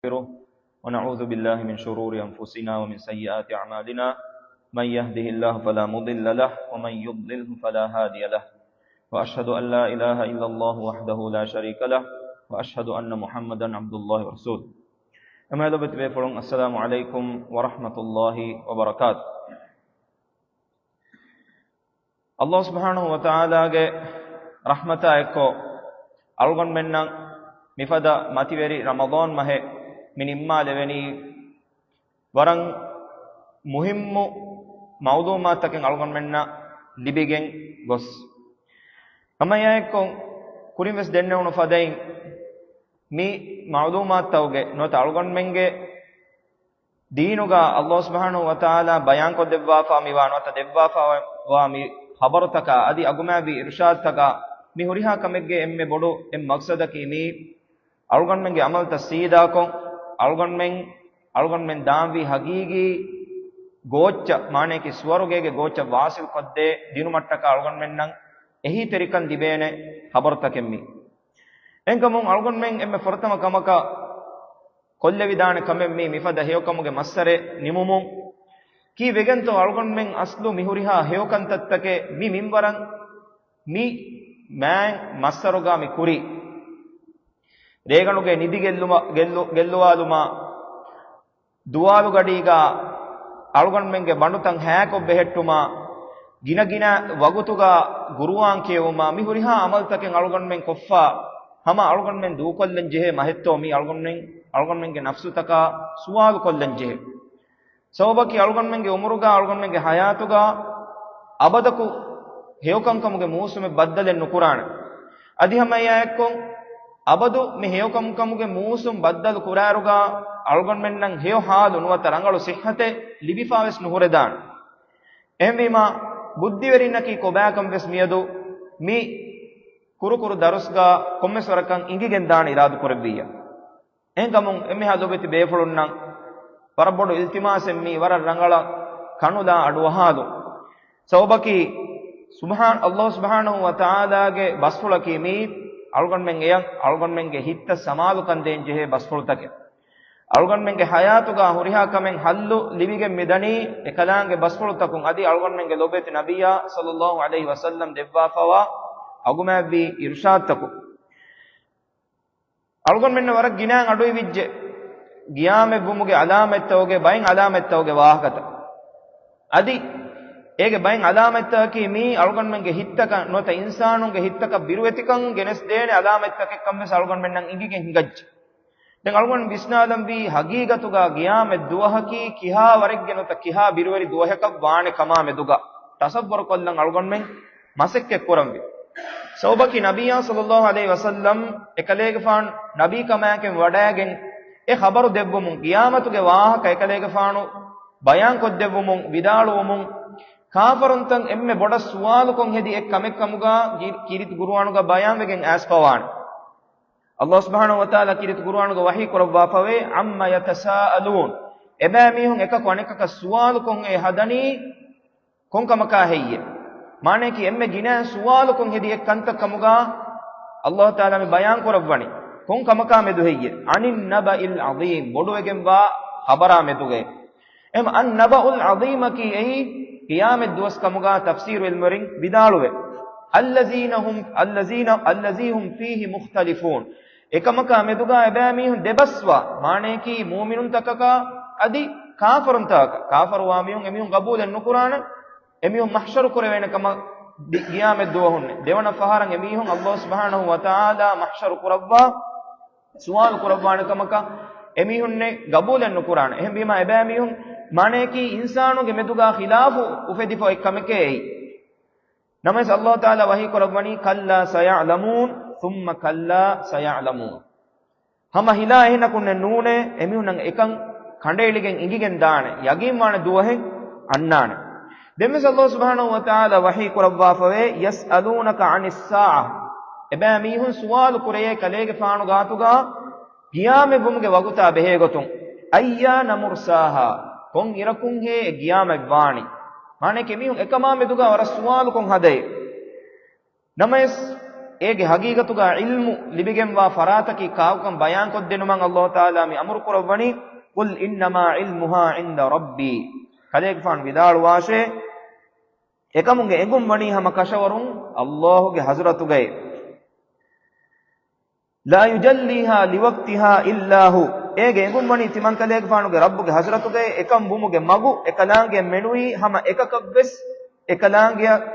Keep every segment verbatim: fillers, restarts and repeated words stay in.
ونستغفره، ونعوذ بالله من شرور أنفسنا ومن سيئات أعمالنا، من يهده الله فلا مضل له، ومن يضلله فلا هادي له، وأشهد أن لا إله إلا الله وحده لا شريك له، وأشهد أن محمدا عبد الله ورسوله. އެމާ ލޮބުވެތި ބޭފުޅުން، السلام عليكم ورحمة الله وبركاته. ﷲ ސުބްޙާނަހޫ ވަތަޢާލާގެ ރަޙްމަތާ އެއްކޮށް، އަޅުގަނޑުމެންނަށް މިފަދަ މަތިވެރި ރަމަޟާން މަހެއް މި ނިންމާލެވެނީ، ވަރަށް މުހިއްމު މަޢުލޫމާތުތަކެއް އަޅުގަނޑުމެންނަށް ލިބިގެން ގޮސް. ހަމަ އެއާއެއްކޮށް، ކުރިން ވެސް ދެންނެވުނު ފަދައިން މި މަޢުލޫމާތުތަކުގެ ނުވަތަ އަޅުގަނޑުމެންގެ ދީނުގަ ﷲ ސުބްޙާނަހޫ ވަތަޢާލާ ބަޔާންކޮށްދެއްވާފާ މިވާ ނުވަތަ ދެއްވާފާވާ މި ޚަބަރުތަކާ އަދި އަގުމާވި އިރުޝާދުތަކާ މި ހުރިހާ ކަމެއްގެ އެންމެ ބޮޑު އެއް މަޤްޞަދަކީ މީ އަޅުގަނޑުމެންގެ ޢަމަލުތައް ސީދާކޮށް، އަޅުގަނޑުމެން، އަޅުގަނޑުމެން ދާންވީ ހަގީގީ ގޯއްޗަށް، މާނަޔަކީ ސުވަރުގޭގެ ގޯއްޗަށް ވާޞިލްކޮށްދޭ ދިނުމަށްޓަކާ އަޅުގަނޑުމެންނަށް އެހީތެރިކަން ލިބޭނެ ޚަބަރުތަކެއް މީ. އެހެންކަމުން އަޅުގަނޑުމެން އެންމެ ފުރަތަމަ ކަމަކަށް ކޮށްލެވިދާނެ ކަމެއް މީ މިފަދަ ހެޔޮކަމުގެ މައްސަރެއް ނިމުމުން. ކީއްވެގެންތޯ އަޅުގަނޑުމެން އަސްލު މިހުރިހާ ހެޔޮކަންތައްތަކެއް މި މިންވަރަށް މި މާތް މައްސަރުގަ މި ކުރީ؟ ރޭގަނޑުގެ ނިދި ގެއްލުމަ-، ގެއްލު-، ގެއްލުވާލުމާ، ދުވާލުގަޑީގަ އަޅުގަނޑުމެންގެ ބަނޑުތައް ހައިކޮށް ބެހެއްޓުމާ، ގިނަގިނަ ވަގުތުގަ ގުރުއާން ކިޔެވުމާ، މިހުރިހާ ޢަމަލުތަކެއް އަޅުގަނޑުމެން ކޮށްފަ ހަމަ އަޅުގަނޑުމެން ދޫކޮށްލަން ޖެހޭ މަހެއްތޯ މީ؟ އަޅުގަނޑުމެން، އަޅުގަނޑުމެންގެ ނަފްސުތަކާ ސުވާލު ކޮށްލަން ޖެހޭ. ސަބަބަކީ އަޅުގަނޑުމެންގެ އުމުރުގަ، އަޅުގަނޑުމެންގެ ޙަޔާތުގަ އަބަދަކު ހެޔޮކަންކަމުގެ މޫސުމެއް ބައްދަލެއް ނުކުރާނެ. އަދި ހަމަ އެއާއެއްކޮށް، އަބަދު މި ހެޔޮކަންކަމުގެ މޫސުމް ބައްދަލު ކުރާއިރުގަ އަޅުގަނޑުމެންނަށް ހެޔޮ ޙާލު ނުވަތަ ރަނގަޅު ޞިއްޙަތެއް ލިބިފާވެސް ނުހުރެދާނެ. އެހެންވީމާ، ބުއްދިވެރިންނަކީ ކޮބާކަން ވެސް މިއަދު މި ކުރުކުރު ދަރުސްގަ ކޮންމެސް ވަރަކަށް އިނގިގެން ދާން އިރާދަކުރެއްވިއްޔާ. އެހެންކަމުން އެންމެހާ ލޮބުވެތި ބޭފުޅުންނަށް ވަރަށް ބޮޑު އިލްތިމާސެއް މީ، ވަރަށް ރަނގަޅަށް ކަނުލާ އަޑުއަހާލުން. ސަބަބަކީ ސުބްޙާން-، ﷲ ސުބްޙާނަހޫ ވަތަޢާލާގެ ބަސްފުޅަކީ މީ އަޅުގަނޑުމެން އެޔަށް އަޅުގަނޑުމެންގެ ހިތްތައް ސަމާލުކަން ދޭން ޖެހޭ ބަސްފުޅުތަކެއް. އަޅުގަނޑުމެންގެ ޙަޔާތުގަ ހުރިހާ ކަމެއް ޙައްލު ލިބިގެން މިދަނީ އެކަލާނގެ ބަސްފުޅުތަކުން އަދި އަޅުގަނޑުމެންގެ ލޮބުވެތި ނަބިއްޔާ ޞައްލައްލާހު ޢަލައިހި ވަސައްލަމް ދެއްވާފަވާ އަގުމާތްވި އިރުޝާދުތަކުން. އަޅުގަނޑުމެންނަށް ވަރަށް ގިނައިން އަޑުއިވިއްޖެ ގިޔާމަތްވުމުގެ ޢަލާމަތްތަކުގެ، ބައެއް ޢަލާމަތްތަކުގެ ވާހަކަތައް. އަދި އޭގެ ބައެއް ޢަލާމަތްތަކަކީ މީ އަޅުގަނޑުމެންގެ ހިތްތަކަށް ނުވަތަ އިންސާނުންގެ ހިތްތަކަށް ބިރުވެތިކަން ގެނެސްދޭނެ ޢަލާމަތްތަކެއްކަން ވެސް އަޅުގަނޑުމެންނަށް އިނގިގެން ހިނގައްޖެ. ދެން އަޅުގަނޑު ވިސްނާލަންވީ ހަގީގަތުގަ ގިޔާމަތް ދުވަހަކީ ކިހާ ވަރެއްގެ ނުވަތަ ކިހާ ބިރުވެރި ދުވަހަކަށް ވާނެ ކަމާ މެދުގަ ތަޞައްވަރުކޮށްލަން އަޅުގަނޑުމެން މަސައްކަތްކުރަންވީ. ސަބަބަކީ ނަބިއްޔާ ޞައްލައްލާހު ޢަލައިހި ވަސައްލަމް އެކަލޭގެފާނު ނަބީކަމާއެކެން ވަޑައިގެން އެ ޚަބަރު ދެއްވުމުން، ގިޔާމަތުގެ ވާހަކަ އެކަލޭގެފާނު ބަޔާންކޮށްދެއްވުމުން، ވިދާޅުވުމުން، ކާފަރުންތައް އެންމެ ބޮޑަށް ސުވާލުކޮށް ހެދި އެއް ކަމެއް ކަމުގަ ކި-، ކީރިތި ޤުރުއާނުގަ ބަޔާންވެގެން އައިސްފަވާނެ. ﷲ ސުބްޙާނަހޫ ވަތަޢާލާ ކީރިތި ޤުރުއާނުގަ ވަޙީ ކުރައްވާފަވޭ، عَمَّ يَتَسَاءَلُونَ. އެބައިމީހުން އެކަކު އަނެކަކަށް ސުވާލުކޮށް އެ ހަދަނީ ކޮންކަމަކާ ހެއްޔެ؟ މާނަޔަކީ އެންމެ ގިނަ ސުވާލުކޮށް ހެދި އެއް ކަންތައް ކަމުގަ ﷲ ތަޢާލާ މި ބަޔާން ކުރައްވަނީ. ކޮން ކަމަކާ މެދު ހެއްޔެ؟ عَنِ النَّبَإِ الْعَظِيمِ، ބޮޑުވެގެންވާ ޚަބަރާ މެދުގައޭ. އެހެން النَّبَأُ الْعَظِيمَ އަކީ އެއީ ޤިޔާމަތް ދުވަސް ކަމުގަ ތަފްސީރު ޢިލްމުވެރިން ވިދާޅުވޭ. الَّذِينَ هُمْ، الَّذِينَ، الَّذِي هُمْ فِيهِ مُخْتَلِفُونَ. އެކަމަކާ މެދުގަ އެބައިމީހުން ދެބަސްވާ، މާނަޔަކީ މުއުމިނުންތަކަކާ އަދި ކާފަރުންތަކަކާ. ކާފަރުވާ މީހުން އެމީހުން ޤަބޫލެއް ނުކުރާނެ. އެމީހުން މަޙްޝަރު ކުރެވޭނެ ކަމަށް ދި-، ޤިޔާމަތް ދުވަހުންނެ. ދެވަނަ ފަހަރަށް އެމީހުން ﷲ ސުބްޙާނަހޫ ވަތަޢާލާ މަޙްޝަރު ކުރައްވާ، ސުވާލު ކުރައްވާނެ ކަމަކަށް އެމީހުންނެއް ޤަބޫލެއް ނުކުރާނެ. އެހެންވީމާ އެބައިމީހުން މާނަޔަކީ އިންސާނުންގެ މެދުގަ ޚިލާފު އުފެދިފަ އޮތް ކަމެކޭ އެއީ. ނަމަވެސް ﷲ ތަޢާލާ ވަޙީ ކުރައްވަނީ، كَلَّا سَيَعْلَمُونَ ثُمَّ كَلَّا سَيَعْلَمُونَ. ހަމަ ހިލާ އެހެނަކުންނެއް ނޫނޭ، އެމީހުންނަށް އެކަން ކަނޑައެޅިގެން އިނގިގެން ދާނެ، ޔަގީންވާނެ ދުވަހެއް އަންނާނެ. ދެންވެސް ﷲ ސުބްޙާނަހޫ ވަތަޢާލާ ވަޙީ ކުރައްވާފަވޭ، يَسْأَلُونَكَ عَنِ السَّاعَةِ. އެބައިމީހުން ސުވާލު ކުރެޔޭ ކަލޭގެފާނު ގާތުގަ ޤިޔާމަތްވުމުގެ ވަގުތާ ބެހޭގޮތުން، أَيَّانَ مُرْسَاهَا، ކޮން އިރަކުންހޭ އެ ޤިޔާމަތް ވާނީ؟ މާނަޔަކީ އެމީހުން އެކަމާ މެދުގަ ވަރަށް ސުވާލުކޮށް ހަދައޭ. ނަމަވެސް، އޭގެ ހަގީގަތުގަ ޢިލްމު ލިބިގެންވާ ފަރާތަކީ ކާކުކަން ބަޔާންކޮށްދިނުމަށް ﷲ ތަޢާލާ މި އަމުރު ކުރައްވަނީ، قُلْ إِنَّمَا عِلْمُهَا عِندَ رَبِّي. ކަލޭގެފާނު ވިދާޅުވާށޭ، އެކަމުގެ އެނގުން ވަނީ ހަމަ ކަށަވަރުން ﷲ ގެ ޙަޟްރަތުގައޭ. لَا يُجَلِّيهَا لِوَقْتِهَا إِلَّا هُوَ. އޭގެ އެނގުން ވަނީ ތިމަންކަލޭގެފާނުގެ ރައްބުގެ ޙަޟްރަތުގައޭ. އެކަން ވުމުގެ މަގު އެކަލާނގެއަށް މެނުވީ ހަމަ އެކަކަށްވެސް އެކަލާނގެއަށް،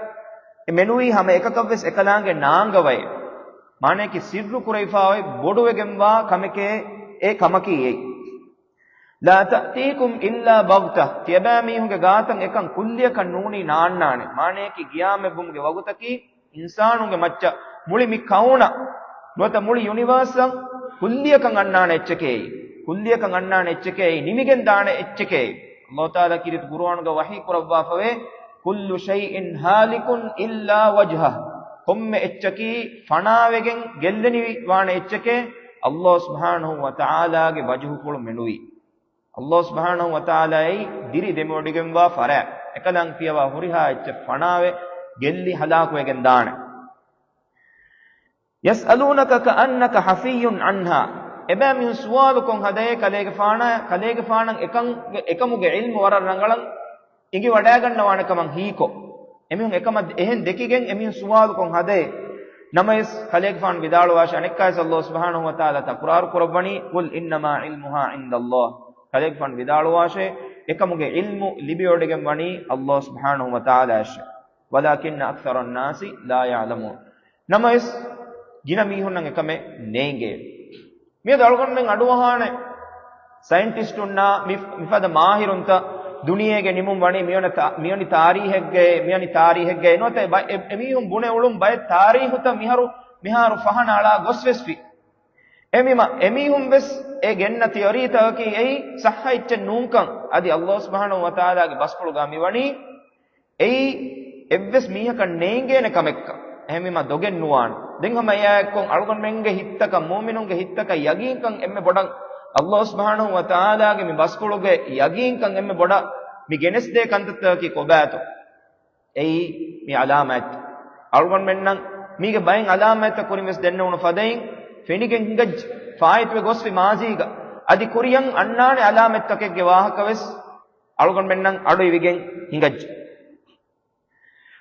އެ މެނުވީ ހަމަ އެކަކަށްވެސް އެކަލާނގެ ނާނގަވައޭ. މާނަޔަކީ ސިއްރު ކުރެވިފާ އޮތް ބޮޑުވެގެންވާ ކަމެކޭ އެ ކަމަކީ އެއީ. لَا تَأْتِيكُمْ إِلَّا بَغْتَةً. ތިޔަބައިމީހުންގެ ގާތަށް އެކަން ކުއްލިއަކަށް ނޫނީ ނާންނާނެ. މާނަޔަކީ ގިޔާމަތްވުމުގެ ވަގުތަކީ އިންސާނުންގެ މައްޗަށް މުޅި މި ކައުނަށް ނުވަތަ މުޅި ޔުނިވާސްއަށް ކުއްލިއަކަށް އަންނާނެ އެއްޗެކޭ. ކުއްލިއަކަށް އަންނާނެ އެއްޗެކޭ. ނިމިގެން ދާނެ އެއްޗެކޭ. ﷲ ތަޢާލާ ކީރިތި ޤުރުއާނުގަ ވަޙީ ކުރައްވާފަވޭ، كُلُّ شَيْءٍ هَالِكٌ إِلَّا وَجْهَهُ. ކޮންމެ އެއްޗަކީ ފަނާވެގެން ގެއްލެނިވި ވާނެ އެއްޗެކޭ، ﷲ ސުބްޙާނަހޫ ވަތަޢާލާގެ ވަޖުހުފުޅު މެނުވީ. ﷲ ސުބްޙާނަހޫ ވަތަޢާލާއީ ދިރި ދެމިވޮޑިގެންވާ ފަރާތް. އެކަލާނގެ ފިޔަވާ ހުރިހާ އެއްޗެއް ފަނާވެ ގެއްލި ހަލާކުވެގެން ދާނެ. يَسْأَلُونَكَ كَأَنَّكَ حَفِيٌّ عَنْهَا. އެބައިމީހުން ސުވާލުކޮށް ހަދައޭ ކަލޭގެފާނާ، ކަލޭގެފާނަށް އެކަން، އެކަމުގެ ޢިލްމު ވަރަށް ރަނގަޅަށް އިނގިވަޑައިގަންނަވާނެ ކަމަށް ހީކޮށް. އެމީހުން އެކަމަށް އެހެން ދެކިގެން އެމީހުން ސުވާލުކޮށް ހަދައޭ. ނަމަވެސް ކަލޭގެފާނު ވިދާޅުވާށޭ، އަނެއްކާވެސް ﷲ ސުބްޙާނަހޫ ވަތަޢާލާ ތަކުރާރު ކުރައްވަނީ، قُلْ إِنَّمَا عِلْمُهَا عِندَ اللَّهِ. ކަލޭގެފާނު ވިދާޅުވާށޭ، އެކަމުގެ ޢިލްމު ލިބިވޮޑިގެން ވަނީ ﷲ ސުބްޙާނަހޫ ވަތަޢާލާއަށޭ. وَلَكِنَّ أَكْثَرَ النَّاسِ لَا يَعْلَمُونَ. ނަމަވެސް، ގިނަ މީހުންނަށް އެކަމެއް ނޭނގޭ. މިއަދު އަޅުގަނޑުމެން އަޑުއަހާނެ ސައިންޓިސްޓުންނާ މި، މިފަދަ މާހިރުންތައް ދުނިޔޭގެ ނިމުން ވަނީ މިވަނީ ތާ، މިވަނީ ތާރީހެއްގައޭ، މިވަނީ ތާރީހެއްގައޭ ނުވަތަ ބަ، އެ، އެމީހުން ބުނެ އުޅުން ބައެއް ތާރީހުތައް މިހާރު، މިހާރު ފަހަނަ އަޅާ ގޮސްވެސްފި. އެމީމަ، އެމީހުން ވެސް އެ ގެންނަ ތިއޮރީތަކަކީ އެއީ ޞައްޙަ އެއްޗެއް ނޫންކަން. އަދި ﷲ ސުބްޙާނަހޫ ވަތަޢާލާގެ ބަސްފުޅުގަ މިވަނީ އެއީ އެއްވެސް މީހަކަށް ނޭނގޭނެ ކަމެއްކަން. އެހެންވީމަ ދޮގެއް ނުވާނެ. ދެން ހަމަ އެއާއެއްކޮށް އަޅުގަނޑުމެންގެ ހިތްތަކަށް، މުއުމިނުންގެ ހިތްތަކަށް ޔަގީންކަން އެންމެ ބޮޑަށް ﷲ ސުބްޙާނަހޫ ވަތަޢާލާގެ މި ބަސްފުޅުގެ ޔަގީންކަން އެންމެ ބޮޑަށް މި ގެނެސްދޭ ކަންތައްތަކަކީ ކޮބާތޯ؟ އެއީ މި ޢަލާމާތް. އަޅުގަނޑުމެންނަށް މީގެ ބައެއް ޢަލާމާތްތައް ކުރިން ވެސް ދެންނެވުނު ފަދައިން ފެނިގެން ހިނގައްޖެ. ފާއިތުވެ ގޮސްފި މާޒީގަ. އަދި ކުރިއަށް އަންނާނެ ޢަލާމާތްތަކެއްގެ ވާހަކަ ވެސް އަޅުގަނޑުމެންނަށް އަޑު އިވިގެން ހިނގައްޖެ.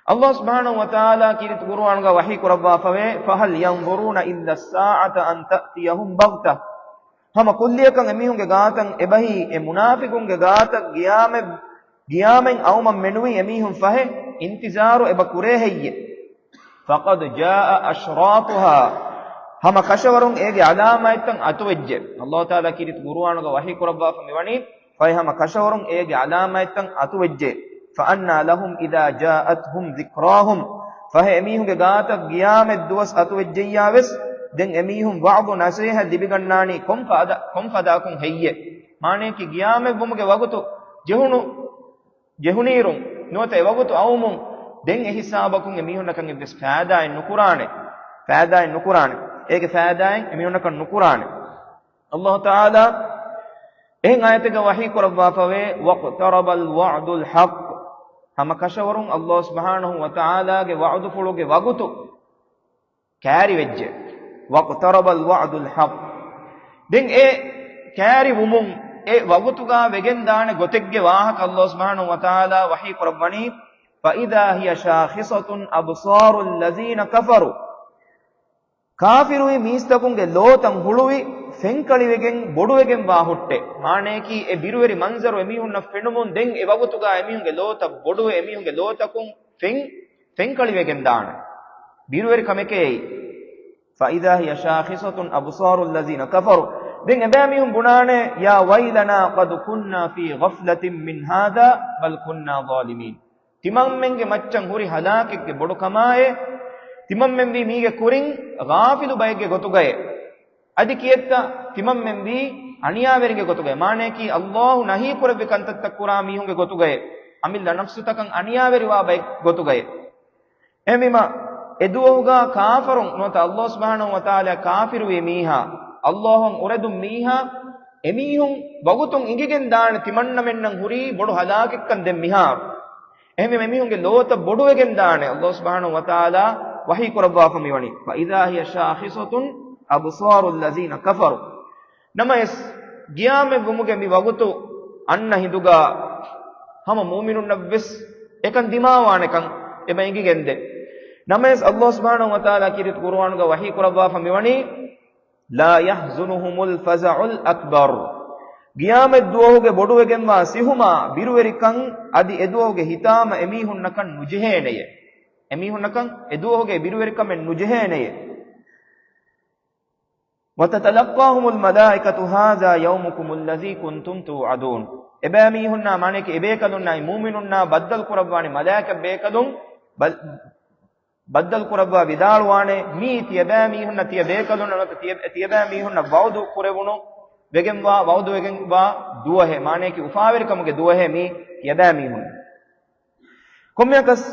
ﷲ ސުބްޙާނަހޫ ވަތަޢާލާ ކީރިތި ޤުރުއާނުގަ ވަޙީ ކުރައްވާފަވޭ، فَهَلْ يَنظُرُونَ إِلَّا السَّاعَةَ أَن تَأْتِيَهُمْ بَغْتَةً. ހަމަ ކުއްލިއަކަށް އެމީހުންގެ ގާތަށް އެބަހީ އެ މުނާފިޤުންގެ ގާތަށް ޤިޔާމަތް، ޤިޔާމަތް އައުމަށް މެނުވީ އެމީހުން ފަހެ، އިންތިޒާރު އެބަ ކުރޭ ހެއްޔޭ؟ فَقَدْ جَاءَ أَشْرَاطُهَا. ހަމަ ކަށަވަރުން އޭގެ ޢަލާމާތްތައް އަތުވެއްޖެ. ﷲ ތަޢާލާ ކީރިތި ޤުރުއާނުގަ ވަޙީ ކުރައްވާފަ މިވަނީ، ފަހެ ހަމަ ކަށަވަރުން އޭގެ ޢަލާމާތްތައް އަތުވެއްޖެ. فَأَنَّىٰ لَهُمْ إِذَا جَاءَتْهُمْ ذِكْرَاهُمْ. ފަހެ އެމީހުންގެ ގާތަށް ޤިޔާމަތް ދުވަސް އަތުވެއްޖެއްޔާ ވެސް، ދެން އެމީހުން ވަޢުޡު ނަޞޭޙަތް ލިބިގަންނާނީ ކޮން ފަދަ، ކޮން ފަދައަކުން ހެއްޔޭ؟ މާނަޔަކީ ޤިޔާމަތްވުމުގެ ވަގުތު ޖެހުނު، ޖެހުނީރުން ނުވަތަ އެވަގުތު އައުމުން ދެން އެހިސާބަކުން އެމީހުންނަކަށް އެއްވެސް ފައިދާއެއް ނުކުރާނެ. ފައިދާއެއް ނުކުރާނެ. އޭގެ ފައިދާއެއް އެމީހުންނަކަށް ނުކުރާނެ. ﷲ ތަޢާލާ އެހެން އާޔަތެއްގަ ވަޙީ ކުރައްވާފަވޭ، وَاقْتَرَبَ الْوَعْدُ الْحَقُّ. ހަމަ ކަށަވަރުން ﷲ ސުބްޙާނަހޫ ވަތަޢާލާގެ ވަޢުދުފުޅުގެ ވަގުތު ކައިރިވެއްޖެ. وَاقْتَرَبَ الْوَعْدُ الْحَقُّ. ދެން އެ ކައިރިވުމުން އެ ވަގުތުގަ ވެގެންދާނެ ގޮތެއްގެ ވާހަކަ ﷲ ސުބްޙާނަހޫ ވަތަޢާލާ ވަޙީ ކުރައްވަނީ، فَإِذَا هِيَ شَاخِصَةٌ أَبْصَارُ الَّذِينَ كَفَرُوا. ކާފިރުވި މީސްތަކުންގެ ލޯތައް ހުޅުވި ފެންކަޅިވެގެން ބޮޑުވެގެންވާ ހުއްޓެއް. މާނަޔަކީ އެ ބިރުވެރި މަންޒަރު އެމީހުންނަށް ފެނުމުން ދެން އެ ވަގުތުގަ އެމީހުންގެ ލޯތައް ބޮޑުވެ އެމީހުންގެ ލޯތަކުން ފެން، ފެންކަޅިވެގެން ދާނެ. ބިރުވެރި ކަމެކޭ އެއީ. فَإِذَا هِيَ شَاخِصَةٌ أَبْصَارُ الَّذِينَ كَفَرُوا. ދެން އެބައިމީހުން ބުނާނެ، يَا وَيْلَنَا قَدْ كُنَّا فِي غَفْلَةٍ مِّنْ هَٰذَا بَلْ كُنَّا ظَالِمِينَ. ތިމަންމެންގެ މައްޗަށް ހުރި ހަލާކެއްގެ ބޮޑުކަމާއޭ، ތިމަންމެންވީ މީގެ ކުރިން ޣާފިލު ބައެއްގެ ގޮތުގައޭ. އަދި ކިއެއްތަ ތިމަންމެންވީ އަނިޔާވެރިންގެ ގޮތުގައޭ. މާނަޔަކީ ﷲ ނަހީ ކުރެއްވި ކަންތައްތައް ކުރާ މީހުންގެ ގޮތުގައޭ. އަމިއްލަ ނަފްސުތަކަށް އަނިޔާވެރިވާ ބައެއް ގޮތުގައޭ. އެހެންވީމަ، އެދުވަހުގަ ކާފަރުން ނުވަތަ ﷲ ސުބްޙާނަހޫ ވަތަޢާލާ ކާފިރުވި މީހާ، ﷲ އަށް އުރެދުން މީހާ، އެމީހުން ވަގުތުން އިނގިގެން ދާނެ ތިމަންނަމެންނަށް ހުރީ ބޮޑު ހަލާކެއްކަން ދެން މިހާރު. އެހެންވީމަ އެމީހުންގެ ލޯތައް ބޮޑުވެގެން ދާނެ ﷲ ސުބްޙާނަހޫ ވަތަޢާލާ ވަޙީ ކުރައްވާފަ މިވަނީ، فإذا هي شاخصة أبصار الذين كفروا. ނަމަވެސް، ގިޔާމެއްވުމުގެ މި ވަގުތު އަންނަ ހިނދުގަ ހަމަ މުއުމިނުންނަށްވެސް އެކަން ދިމާވާނެކަން އެބަ އެނގިގެންދޭ. ނަމަވެސް، ﷲ ސުބްޙާނަހޫ ވަތަޢާލާ ކީރިތި ޤުރުއާނުގަ ވަޙީ ކުރައްވާފަ މިވަނީ، لا يحزنهم الفزع الأكبر. ގިޔާމަތްދުވަހުގެ ބޮޑުވެގެންވާ ސިހުމާ ބިރުވެރިކަން އަދި އެދުވަހުގެ ހިތާމަ އެމީހުންނަކަށް ނުޖެހޭނެޔޭ. އެމީހުންނަކަށް އެދުވަހުގެ ބިރުވެރިކަމެއް ނުޖެހޭނެޔޭ. وتتلقاهم الملائكة هذا يومكم الذي كنتم توعدون. އެބައިމީހުންނާ މާނައަކީ އެބޭކަލުންނާއި މުއުމިނުންނާ ބައްދަލު ކުރައްވާނެ މަލާއިކަ ބޭކަލުން ބަ-، ބައްދަލު ކުރައްވާ ވިދާޅުވާނެ، މީ ތިޔަބައިމީހުންނަށް ތިޔަ ބޭކަލުންނަށް ނުވަތަ ތިޔަ، ތިޔަބައިމީހުންނަށް ވަޢުދު ކުރެވުނު ވެގެންވާ، ވަޢުދު ވެގެންވާ ދުވަހެއް، މާނައަކީ އުފާވެރިކަމުގެ ދުވަހެއް މީ ތިޔަބައިމީހުން. ކޮންމެއަކަސް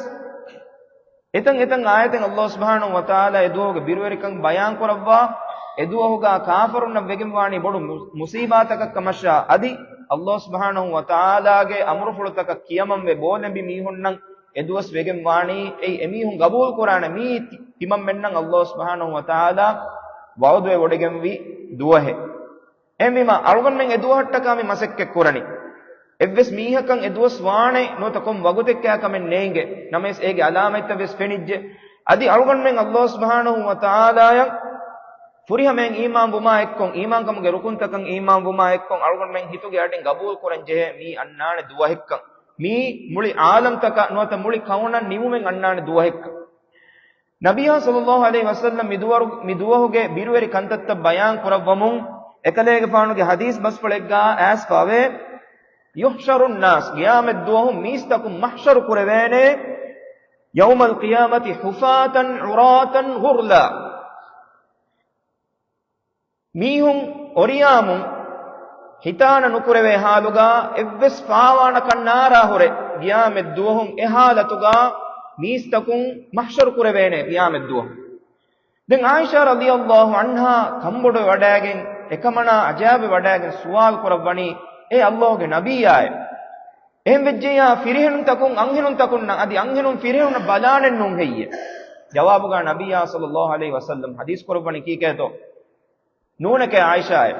އެތަން އެތަން އާޔަތެއް ﷲ ސުބްޙާނަހޫ ވަތަޢާލާ އެދުވަހުގެ ބިރުވެރިކަން ބަޔާން ކުރައްވާ، އެދުވަހުގަ ކާފަރުންނަށް ވެގެންވާނީ ބޮޑު މު-، މުޞީބާތަކަށް ކަމަށާ އަދި ﷲ ސުބްޙާނަހޫ ވަތަޢާލާގެ އަމުރުފުޅުތަކަށް ކިޔަމަންވެ ބޯލެނބި މީހުންނަށް އެދުވަސް ވެގެންވާނީ، އެއީ އެމީހުން ގަބޫލުކުރާނެ މީ ތި-، ތިމަންމެންނަށް ﷲ ސުބްޙާނަހޫ ވަތަޢާލާ ވަޢުދުވެވޮޑިގެންވި ދުވަހެއް. އެހެންވީމަ، އަޅުގަނޑުމެން އެދުވަހަށްޓަކާ މި މަސައްކަތް ކުރަނީ. އެއްވެސް މީހަކަށް އެދުވަސް ވާނެ ނުވަތަ ކޮން ވަގުތެއްކާ ކަމެއް ނޭނގެ. ނަމަވެސް އޭގެ އަލާމަތްތައް ވެސް ފެނިއްޖެ. އަދި އަޅުގަނޑުމެން ﷲ ސުބްޙާނަހޫ ވަތަޢާލާއަށް ފުރިހަމައިން އީމާން ވުމާ އެއްކޮށް، އީމާންކަމުގެ ރުކުންތަކަށް އީމާން ވުމާ އެއްކޮށް، އަޅުގަނޑުމެން ހިތުގެ އަޑިން ގަބޫލު ކުރަން ޖެހޭ މީ އަންނާނެ ދުވަހެއްކަން. މީ މުޅި ޢާލަމްތަކަށް ނުވަތަ މުޅި ކައުނަށް ނިމުމެއް އަންނާނެ ދުވަހެއްކަން. ނަބިއްޔާ ޞައްލައްލާހު ޢަލައިހި ވަސައްލަމް މި ދުވަރު-، މި ދުވަހުގެ ބިރުވެރި ކަންތައްތައް ބަޔާން ކުރައްވަމުން، އެކަލޭގެފާނުގެ ޙަދީޘް ބަސްފުޅެއްގާ އައިސްފަވޭ، يحشر الناس، ޤިޔާމަތް ދުވަހު މީސްތަކުން މަޙްޝަރު ކުރެވޭނެ، يوم القيامة حفاة عراة غرلا. މީހުން އޮރިޔާމުން ހިތާނަ ނުކުރެވޭ ހާލުގަ އެއްވެސް ފާވާނަ ކަންނާރާ ހުރެ ޤިޔާމަތް ދުވަހުން އެ ހާލަތުގަ މީސްތަކުން މަޙްޝަރު ކުރެވޭނެ ޤިޔާމަތް ދުވަހު. ދެން ޢާއިޝާ ރަޟިޔައްލާހު ޢަންހާ ކަންބޮޑުވެ ވަޑައިގެން އެކަމަނާ އަޖައިބުވެ ވަޑައިގެން ސުވާލު ކުރައްވަނީ، އޭ ﷲ ގެ ނަބިއްޔާއޭ! އެހެން ވެއްޖެއްޔާ ފިރިހެނުންތަކުން އަންހެނުންތަކުންނަށް އަދި އަންހެނުން ފިރިހެނުންނަށް ބަލާނެއްނޫން ހެއްޔޭ؟ ޖަވާބުގަ ނަބިއްޔާ ޞައްލައްލާހު ޢަލައިހި ވަސައްލަމް ޙަދީޘް ކުރައްވަނީ ކީކޭތޯ؟ ނޫނެކޭ ޢާއިޝާއޭ.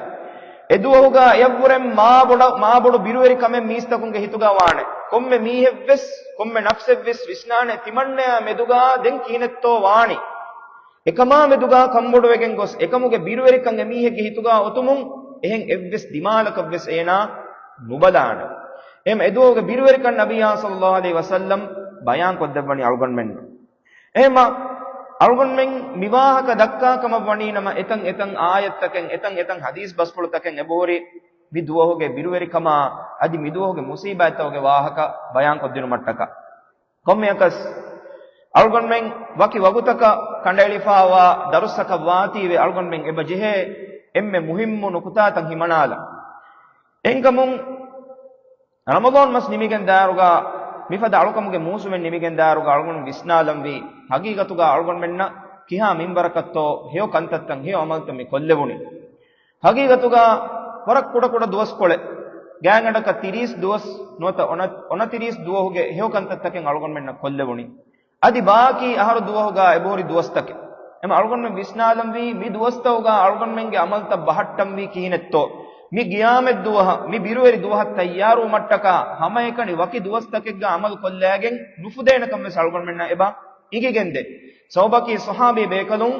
އެދުވަހުގަ އެއަށްވުރެން މާބޮޑަށް، މާބޮޑު ބިރުވެރިކަމެއް މީސްތަކުންގެ ހިތުގަ ވާނެ. ކޮންމެ މީހެއްވެސް، ކޮންމެ ނަފްސެއްވެސް ވިސްނާނެ ތިމަންނަޔާ މެދުގަ ދެން ކިހިނެއްތޯ ވާނީ. އެކަމާ މެދުގަ ކަންބޮޑުވެގެން ގޮސް، އެކަމުގެ ބިރުވެރިކަން އެމީހެއްގެ ހިތުގަ އޮތުމުން އެހެން އެއްވެސް ދިމާލަކަށްވެސް އޭނާ ނުބަލާނެ. އެހެން އެދުވަހުގެ ބިރުވެރިކަން ނަބިއްޔާ ޞައްލައްލާހު ޢަލައިހި ވަސައްލަމް ބަޔާން ކޮށްދެއްވަނީ އަޅުގަނޑުމެންނަށް. އެހެންމަ އަޅުގަނޑުމެން މިވާހަކަ ދައްކާ ކަމަށް ވަނީ ނަމަ، އެތަން އެތަން އާޔަތްތަކެއް، އެތަން އެތަން ޙަދީޘް ބަސްފުޅުތަކެއް އެބަހުރި މި ދުވަހުގެ ބިރުވެރިކަމާ އަދި މި ދުވަހުގެ މުޞީބާތްތަކުގެ ވާހަކަ ބަޔާންކޮށްދިނުމަށްޓަކާ. ކޮންމެއަކަސް އަޅުގަނޑުމެން ވަކި ވަގުތަކަށް ކަނޑައެޅިފައިވާ ދަރުސްތަކަށް ވާތީވެ އަޅުގަނޑުމެން އެބަ ޖެހޭ އެންމެ މުހިއްމު ނުކުތާތައް ހިމަނާލަން. އެހެންކަމުން، ރަމަޟާން މަސް ނިމިގެން ދާއިރުގަ، މިފަދަ އަޅުކަމުގެ މޫސުމެއް ނިމިގެން ދާއިރުގަ އަޅުގަނޑު ވިސްނާލަންވީ، ޙަޤީޤަތުގަ އަޅުގަނޑުމެންނަށް ކިހާ މިންވަރަކަށްތޯ ހެޔޮ ކަންތައްތައް، ހެޔޮ ޢަމަލުތައް މި ކޮށްލެވުނީ. ޙަޤީޤަތުގަ ވަރަށް ކުޑަކުޑަ ދުވަސްކޮޅެއް، ގާތްގަނޑަކަށް ތިރީސް ދުވަސް ނުވަތަ އޮނަ-، އޮނަތިރީސް ދުވަހުގެ ހެޔޮ ކަންތައްތަކެއް އަޅުގަނޑުމެންނަށް ކޮށްލެވުނީ. އަދި ބާކީ އަހަރު ދުވަހުގަ އެބަހުރި ދުވަސްތަކެއް. އެމަ އަޅުގަނޑުމެން ވިސްނާލަންވީ، މި ދުވަސްތަކުގަ އަޅުގަނޑުމެންގެ ޢަމަލުތައް ބަހައްޓަންވީ ކިހިނެއްތޯ؟ މި ޤިޔާމަތް ދުވަހަށް، މި ބިރުވެރި ދުވަހަށް ތައްޔާރުވުމަށްޓަކާ ހަމައެކަނި ވަކި ދުވަސްތަކެއްގަ ޢަމަލު ކޮށްލައިގެން ނުފުދޭނެކަން ވެސް އަޅުގަނޑުމެންނަށް އެބަ އިނގިގެންދޭ. ސަބަބަކީ ޞަޙާބީ ބޭކަލުން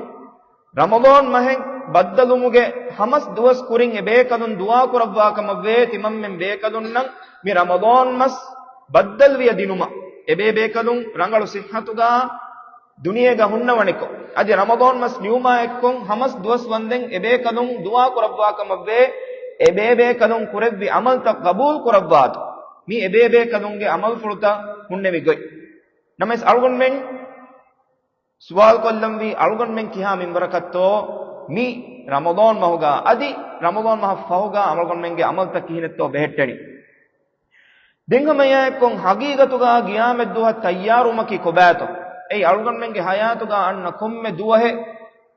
ރަމަޟާން މަހެއް ބައްދަލުވުމުގެ ހަމަސް ދުވަސް ކުރިން އެބޭކަލުން ދުޢާ ކުރައްވާ ކަމަށްވޭ، ތިމަންމެން ބޭކަލުންނަށް މި ރަމަޟާން މަސް ބައްދަލުވިޔަ ދިނުމަށް. އެބޭބޭކަލުން ރަނގަޅު ޞިއްޙަތުގަ ދުނިޔޭގަ ހުންނަވަނިކޮށް، އަދި ރަމަޟާން މަސް ނިމުމާ އެއްކޮށް ހަމަސް ދުވަސް ވަންދެން އެބޭކަލުން ދުޢާ ކުރައްވާ ކަމަށްވޭ، އެބޭބޭކަލުން ކުރެއްވި ޢަމަލުތައް ޤަބޫލު ކުރައްވާތޯ. މި އެބޭބޭކަލުންގެ ޢަމަލުފުޅުތައް ހުންނެވި ގޮތް. ނަމަވެސް އަޅުގަނޑުމެން ސުވާލު ކޮށްލަންވީ އަޅުގަނޑުމެން ކިހާ މިންވަރަކަށްތޯ މި ރަމަޟާން މަހުގަ އަދި ރަމަޟާން މަހަށް ފަހުގަ އަޅުގަނޑުމެންގެ ޢަމަލުތައް ކިހިނެއްތޯ ބެހެއްޓެނީ. ދެން ހަމައެއާއެއްކޮށް ޙަޤީޤަތުގަ ޤިޔާމަތްދުވަހަށް ތައްޔާރުވުމަކީ ކޮބާތޯ؟ އެއީ އަޅުގަނޑުމެންގެ ޙަޔާތުގަ އަންނަ ކޮންމެ ދުވަހެއް،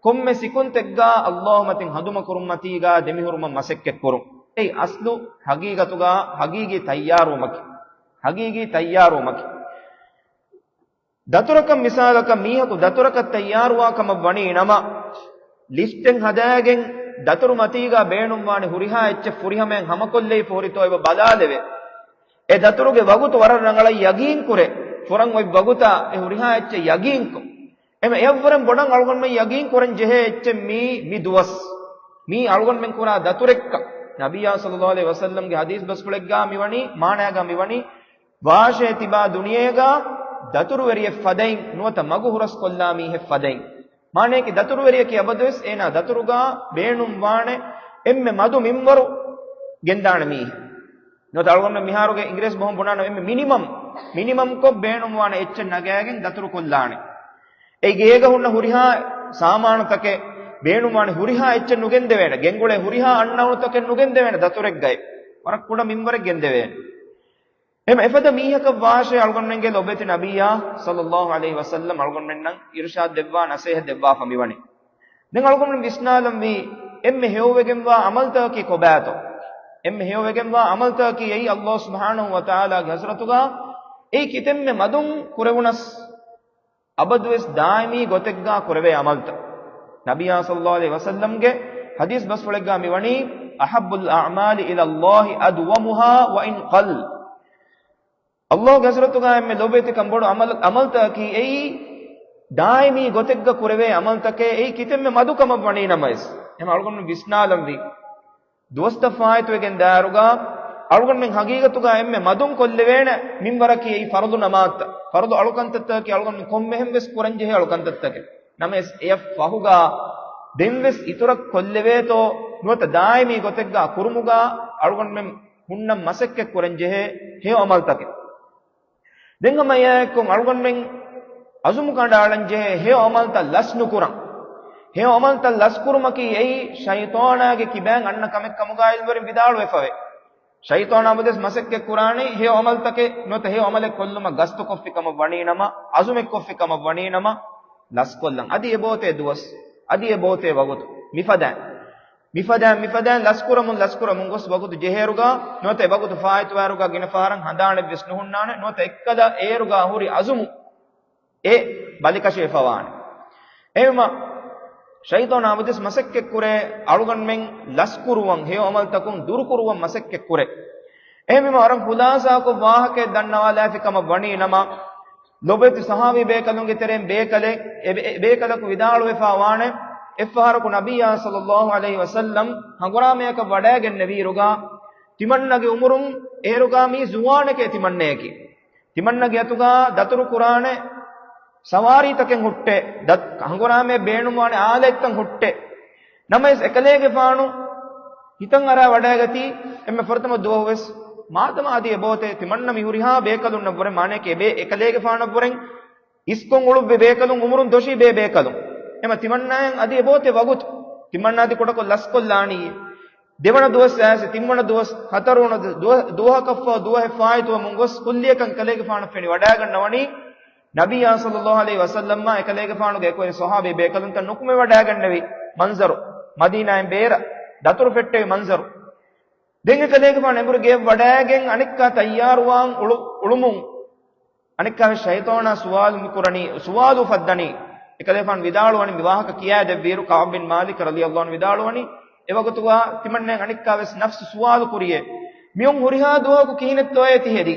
ކޮންމެ ސިކުންތެއްގަ ﷲ މަތިން ހަނދުމަކުރުންމަތީގަ ދެމިހުރުމަށް މަސައްކަތްކުރުން. އެއީ އަސްލު ޙަޤީޤަތުގަ ޙަޤީޤީ ތައްޔާރުވުމަކީ. ޙަޤީޤީ ތައްޔާރުވުމަކީ. ދަތުރަކަށް މިސާލަކަށް މީހަކު ދަތުރަކަށް ތައްޔާރުވާ ކަމަށް ވަނީ ނަމަ، ލިސްޓެއް ހަދާގެން ދަތުރު މަތީގާ ބޭނުންވާނެ ހުރިހާ އެއްޗެއް ފުރިހަމައިން ހަމަކޮށްލެވި ފޯރިތޯ އެބަ ބަލާލެވޭ. އެ ދަތުރުގެ ވަގުތު ވަރަށް ރަނގަޅަށް ޔަގީން ކުރޭ. ފުރަން އޮތް ވަގުތާ އެ ހުރިހާ އެއްޗެއް ޔަގީންކޮށް. އެމަ އެއަށްވުރެން ބޮޑަށް އަޅުގަނޑުމެން ޔަގީން ކުރަން ޖެހޭ އެއްޗެއް މީ، މި ދުވަސް. މީ އަޅުގަނޑުމެން ކުރާ ދަތުރެއްކަން. ނަބިއްޔާ ޞައްލައްލާހު ޢަލައިހި ވަސައްލަމްގެ ޙަދީޘް ބަސްފުޅެއްގާ މިވަނީ، މާނައިގާ މިވަނީ، ވާށޭ ތިބާ ދުނިޔޭގާ ދަތުރުވެރިއެއް ފަދައިން ނުވަތަ މަގު ހުރަސްކޮށްލާ މީހެއް ފަދައިން. މާނަޔަކީ ދަތުރުވެރިޔަކީ އަބަދުވެސް އޭނާ ދަތުރުގާ ބޭނުންވާނެ އެންމެ މަދު މިންވަރު ގެންދާނެ މީހެއް. ނުވަތަ އަޅުގަނޑު މިހާރުގެ އިނގިރޭސި ބަހުން ބުނާނަމަ އެންމެ މިނިމަމް، މިނިމަމްކޮށް ބޭނުންވާނެ އެއްޗެއް ނަގާގެން ދަތުރު ކޮށްލާނެ. އެ ގޭގަ ހުންނަ ހުރިހާ ސާމާނުތަކެއް، ބޭނުންވާނެ ހުރިހާ އެއްޗެއް ނުގެންދެވޭނެ. ގެންގުޅޭ ހުރިހާ އަންނައުނުތަކެއް ނުގެންދެވޭނެ ދަތުރެއްގައި. ވަރަށް ކުޑަ މިންވަރެއް ގެންދެވޭނެ. އެހެން އެފަދަ މީހަކަށް ވާށޭ އަޅުގަނޑުމެންގެ ލޮބެތި ނަބިއްޔާ ޞައްލައްލާހު ޢަލައިހި ވަސައްލަމް އަޅުގަނޑުމެންނަށް އިރުޝާދު ދެއްވާ، ނަޞޭޙަތް ދެއްވާފަ މިވަނީ. ދެން އަޅުގަނޑު ވިސްނާލަންވީ، އެންމެ ހެޔޮވެގެންވާ ޢަމަލުތަކަކީ ކޮބާތޯ؟ އެންމެ ހެޔޮވެގެންވާ ޢަމަލުތަކަކީ އެއީ ﷲ ސުބްޙާނަހު ވަތަޢާލާގެ ޙަޟްރަތުގާ އެއީ ކިތަންމެ މަދުން ކުރެވުނަސް، އަބަދުވެސް ދާއިމީ ގޮތެއްގާ ކުރެވޭ ޢަމަލުތައް. ނަބިއްޔާ ޞައްލައްލާހު ޢަލައިހި ވަސައްލަމްގެ ޙަދީޘް ބަސްފުޅެއްގާ މިވަނީ، أحب الأعمال إلى الله أدومها وإن قل. ﷲގެ ޙަޟްރަތުގާ އެންމެ ލޯބިވެތިކަން ބޮޑު ޢަމަލު، ޢަމަލުތަކަކީ އެއީ ދާއިމީ ގޮތެއްގަ ކުރެވޭ ޢަމަލުތަކެއް، އެއީ ކިތަންމެ މަދު ކަމަށް ވަނީ ނަމަވެސް. އެހެން އަޅުގަނޑު ވިސްނާލަންވީ، ދުވަސްތައް ފާއިތުވެގެން ދާއިރުގަ އަޅުގަނޑުމެން ޙަޤީޤަތުގަ އެންމެ މަދުން ކޮށްލެވޭނެ މިންވަރަކީ އެއީ ފަރުޟު ނަމާދުތައް. ފަރުޟު އަޅުކަންތައްތަކަކީ އަޅުގަނޑުމެން ކޮންމެހެން ވެސް ކުރަންޖެހޭ އަޅުކަންތައްތަކެއް. ނަމަވެސް އެއަށް ފަހުގަ ދެންވެސް އިތުރަށް ކޮށްލެވޭތޯ ނުވަތަ ދާއިމީ ގޮތެއްގަ ކުރުމުގަ އަޅުގަނޑުމެން ހުންނަން މަސައްކަތް ކުރަންޖެހޭ ހެޔޮ ޢަމަލުތަކެއް. ދެން ހަމަ އެއާއެއްކޮށް އަޅުގަނޑުމެން ޢަޒުމު ކަނޑައަޅަންޖެހޭ ހެޔޮ ޢަމަލުތައް ލަސް ނުކުރަން. ހެޔޮ ޢަމަލުތައް ލަސްކުރުމަކީ އެއީ ޝައިޠާނާގެ ކިބައިން އަންނަ ކަމެއް ކަމުގައި ޢިލްމުވެރިން ވިދާޅުވެފަވޭ. ޝައިޠާނާ އަބަދުވެސް މަސައްކަތް ކުރާނީ ހެޔޮ ޢަމަލުތަކެއް ނުވަތަ ހެޔޮ ޢަމަލެއް ކޮށްލުމަށް ގަސްތުކޮށްފި ކަމަށް ވަނީ ނަމަ، ޢަޒުމެއް ކޮށްފި ކަމަށް ވަނީ ނަމަ، ލަސްކޮށްލަން. އަދި އެބޯތޭ ދުވަސް، އަދި އެބޯތޭ ވަގުތު. މިފަދައިން، މިފަދައިން، މިފަދައިން ލަސްކުރަމުން، ލަސްކުރަމުން ގޮސް ވަގުތު ޖެހޭއިރުގަ ނުވަތަ އެވަގުތު ފާއިތުވާއިރުގަ ގިނަ ފަހަރަށް ހަނދާނެއްވެސް ނުހުންނާނެ، ނުވަތަ އެއްކަލަ އޭރުގަ ހުރި ޢަޒުމު އެ ބަލިކަށިވެފަވާނެ. އެހެންވީމަ، ޝައިޠާނާ އަބަދުވެސް މަސައްކަތްކުރޭ އަޅުގަނޑުމެން ލަސްކުރުވަން، ހެޔޮ ޢަމަލުތަކުން ދުރުކުރުވަން މަސައްކަތްކުރޭ. އެހެންވީމަ، ވަރަށް ޚުލާޞާކޮށް ވާހަކައެއް ދަންނަވާލާފި ކަމަށް ވަނީ ނަމަ، ލޮބުވެތި ޞަޙާބީ ބޭކަލުންގެ ތެރެއިން ބޭކަލެއް، އެ ބޭ-، އެ ބޭކަލަކު ވިދާޅުވެފަ ވާނެ، އެއްފަހަރަކު ނަބިއްޔާ ޞައްލައްލާހު ޢަލައިހި ވަސައްލަމް ހަނގުރާމަޔަކަށް ވަޑައިގެންނެވިއިރުގަ، ތިމަންނަގެ ޢުމުރުން އޭރުގަ މީ ޒުވާނެކޭ ތިމަންނަޔަކީ. ތިމަންނަގެ އަތުގަ ދަތުރު ކުރާނެ ސަވާރީތަކެއް ހުއްޓޭ، ދަ-، ހަނގުރާމަޔަށް ބޭނުންވާނެ އާލަތްތައް ހުއްޓޭ. ނަމަވެސް އެކަލޭގެފާނު ހިތަށް އަރާ ވަޑައިގަތީ އެންމެ ފުރަތަމަ ދުވަހުވެސް، މާދަމާ އަދި އެބޯތޭ ތިމަންނަ މި ހުރިހާ ބޭކަލުންނަށްވުރެ، މާނަޔަކީ އެބޭ އެކަލޭގެފާނަށްވުރެން އިސްކޮށް އުޅުއްވި ބޭކަލުން އުމުރުން ދޮށީ ބޭބޭކަލުން. އެމަ ތިމަންނައަށް އަދި އެބޯތޭ ވަގުތު. ތިމަންނަ އަދި ކުޑަކޮށް ލަސްކޮށްލާނީ. ދެވަނަ ދުވަސް އައިސް، ތިންވަނަ ދުވަސް، ހަތަރުވަނަ ދުވަ-، ދުވަހަކަށްފަހު ދުވަހެއް ފާއިތުވަމުން ގޮސް ކުއްލިއަކަށް ކަލޭގެފާނަށް ފެނި ވަޑައިގަންނަވަނީ، ނަބިއްޔާ ޞައްލައްލާހު ޢަލައިހި ވަސައްލަމާ އެކަލޭގެފާނުގެ އެކުވެރި ޞަޙާބީ ބޭކަލުންތައް ނުކުމެވަޑައިގެންނެވި މަންޒަރު، މަދީނާއިން ބޭރަށް ދަތުރު ފެއްޓެވި މަންޒަރު. ދެން އެކަލޭގެފާނު އެނބުރި ގެއަށް ވަޑައިގެން އަނެއްކާ ތައްޔާރުވާން އުޅު-، އުޅުމުން، އަނެއްކާވެސް ޝައިޠާނާ ސުވާލު މިކުރަނީ، ސުވާލު އުފައްދަނީ. އެކަލޭފާނު ވިދާޅުވަނީ މި ވާހަކަ ކިޔާދެއްވިއިރު، ކަޢުބް ބިން މާލިކް ރަޟިޔަﷲ ޢަންހު ވިދާޅުވަނީ، އެވަގުތުގަ ތިމަންނައަށް އަނެއްކާވެސް ނަފްސު ސުވާލު ކުރިޔޭ، މިއޮން ހުރިހާ ދުވަހަކު ކިހިނެއްތޯއޭ ތި ހެދީ؟